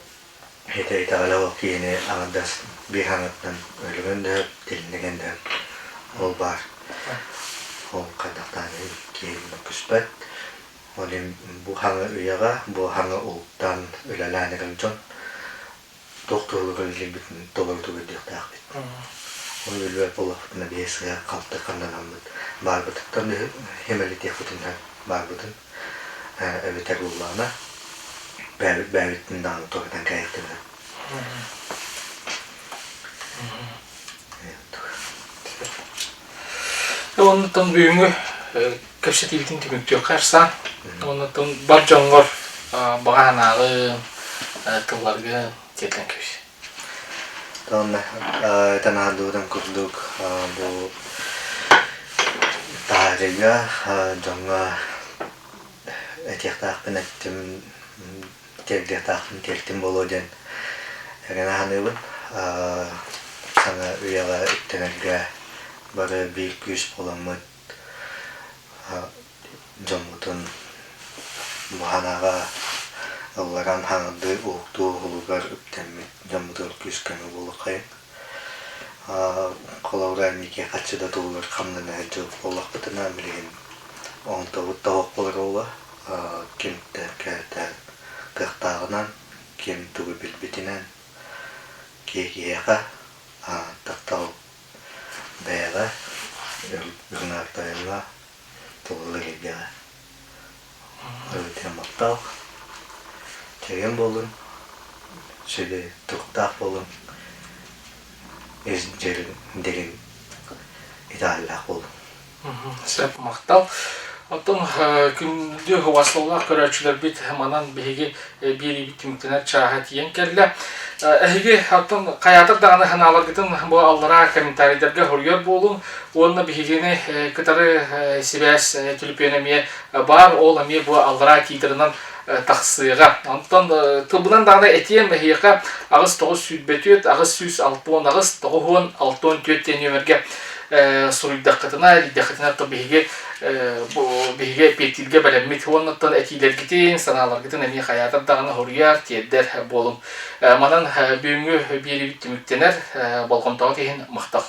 ити итэҕэлэ ол киһини аҥардас биир хаҥаттан өлүгэн да сөп, тилиннигэн да сөп. Ол баар. Ол хайдахтаан киһи мөккүспэт. Ол иһин бу хаҥа үйэҕэ, бу хаҥа уһуктаан үлэлээн эрэр дьон туох туһугар үлэлиирбитин толорутук өйдүөхтээхпит. Ону билбэт буоллахпытына биһи сыһа халты ханнанаммыт баарбытыттан химэлитиэхпитин сөп баарбытын эбэтэр буоллаҕына бэйэбит бэйэбиттэн даҕаны туоратан кээһиэхпитин сөп. Оннуттан бүгүҥҥү кэпсэтиибитин түмүктүөххэ Арсан. Оннуттан бар дьоҥҥор баҕа санааҕын, тылларгын тиэрдэн кэбис. Уонна этэн аһардыбытын курдук бу таһаарыыга дьоҥҥо этиэхтээхпин эттим, тиэрдиэхтээхпин тиэртим буолуо диэн эрэнэ саныыбын. Саҥа үйэҕэ үктэнэргэ бары биир күүс буоламмыт дьоммутун баһанаҕа ылларан хаҥардыы уһуктуу уһулугар үктэммит дьоммутугар күүс-көмө буолуоххайыҥ. Холобура, инники хаччы да туһугар хамнана сылдьыбыт буоллахпытына, билигин онтубут да оһох буолар буолла. Ким кээтэ кыахтааҕынан, ким тугу билбитинэн киһи киһиэхэ таптал бэйэҕэ үрүҥ тулалыыр эйгэҕэ Ырытыан махтал, чэгиэн буоллун, сүдү туруктаах буоллун, ис дириҥ итэҕэллээх буоллун. Сөп, махтал. Оттон күндү убастабыллаах көрөөччүлэрбит манан биһиги биэриибит түмүктэнэр чааһа тиийэн кэллэ. Эһиги оттон хайаатар даҕаны санааларгытын бу аллараа комментарийдарга суруйар буолуҥ уонна биһигини кытары сибээс түлүпүөн эмиэ баар, ол эмиэ бу аллараа титрынан тахсыаҕа. Онтон тылбынан даҕаны этиэм эһиэхэ 89 24 868 90 64 диэн нүөмэргэ суруйдаххытына, илийдэххитинэ то биһиги биһиги эппиэттииргэ бэлэммит. Уоннаттан этиилэргитин, санааларгытын эмиэ хайаатар даҕаны хоруйар, тиэрдэр буолуҥ. Манан бүгүҥҥү биэриибит түмүктэнэр. Болҕомтоҕут иһин махтал.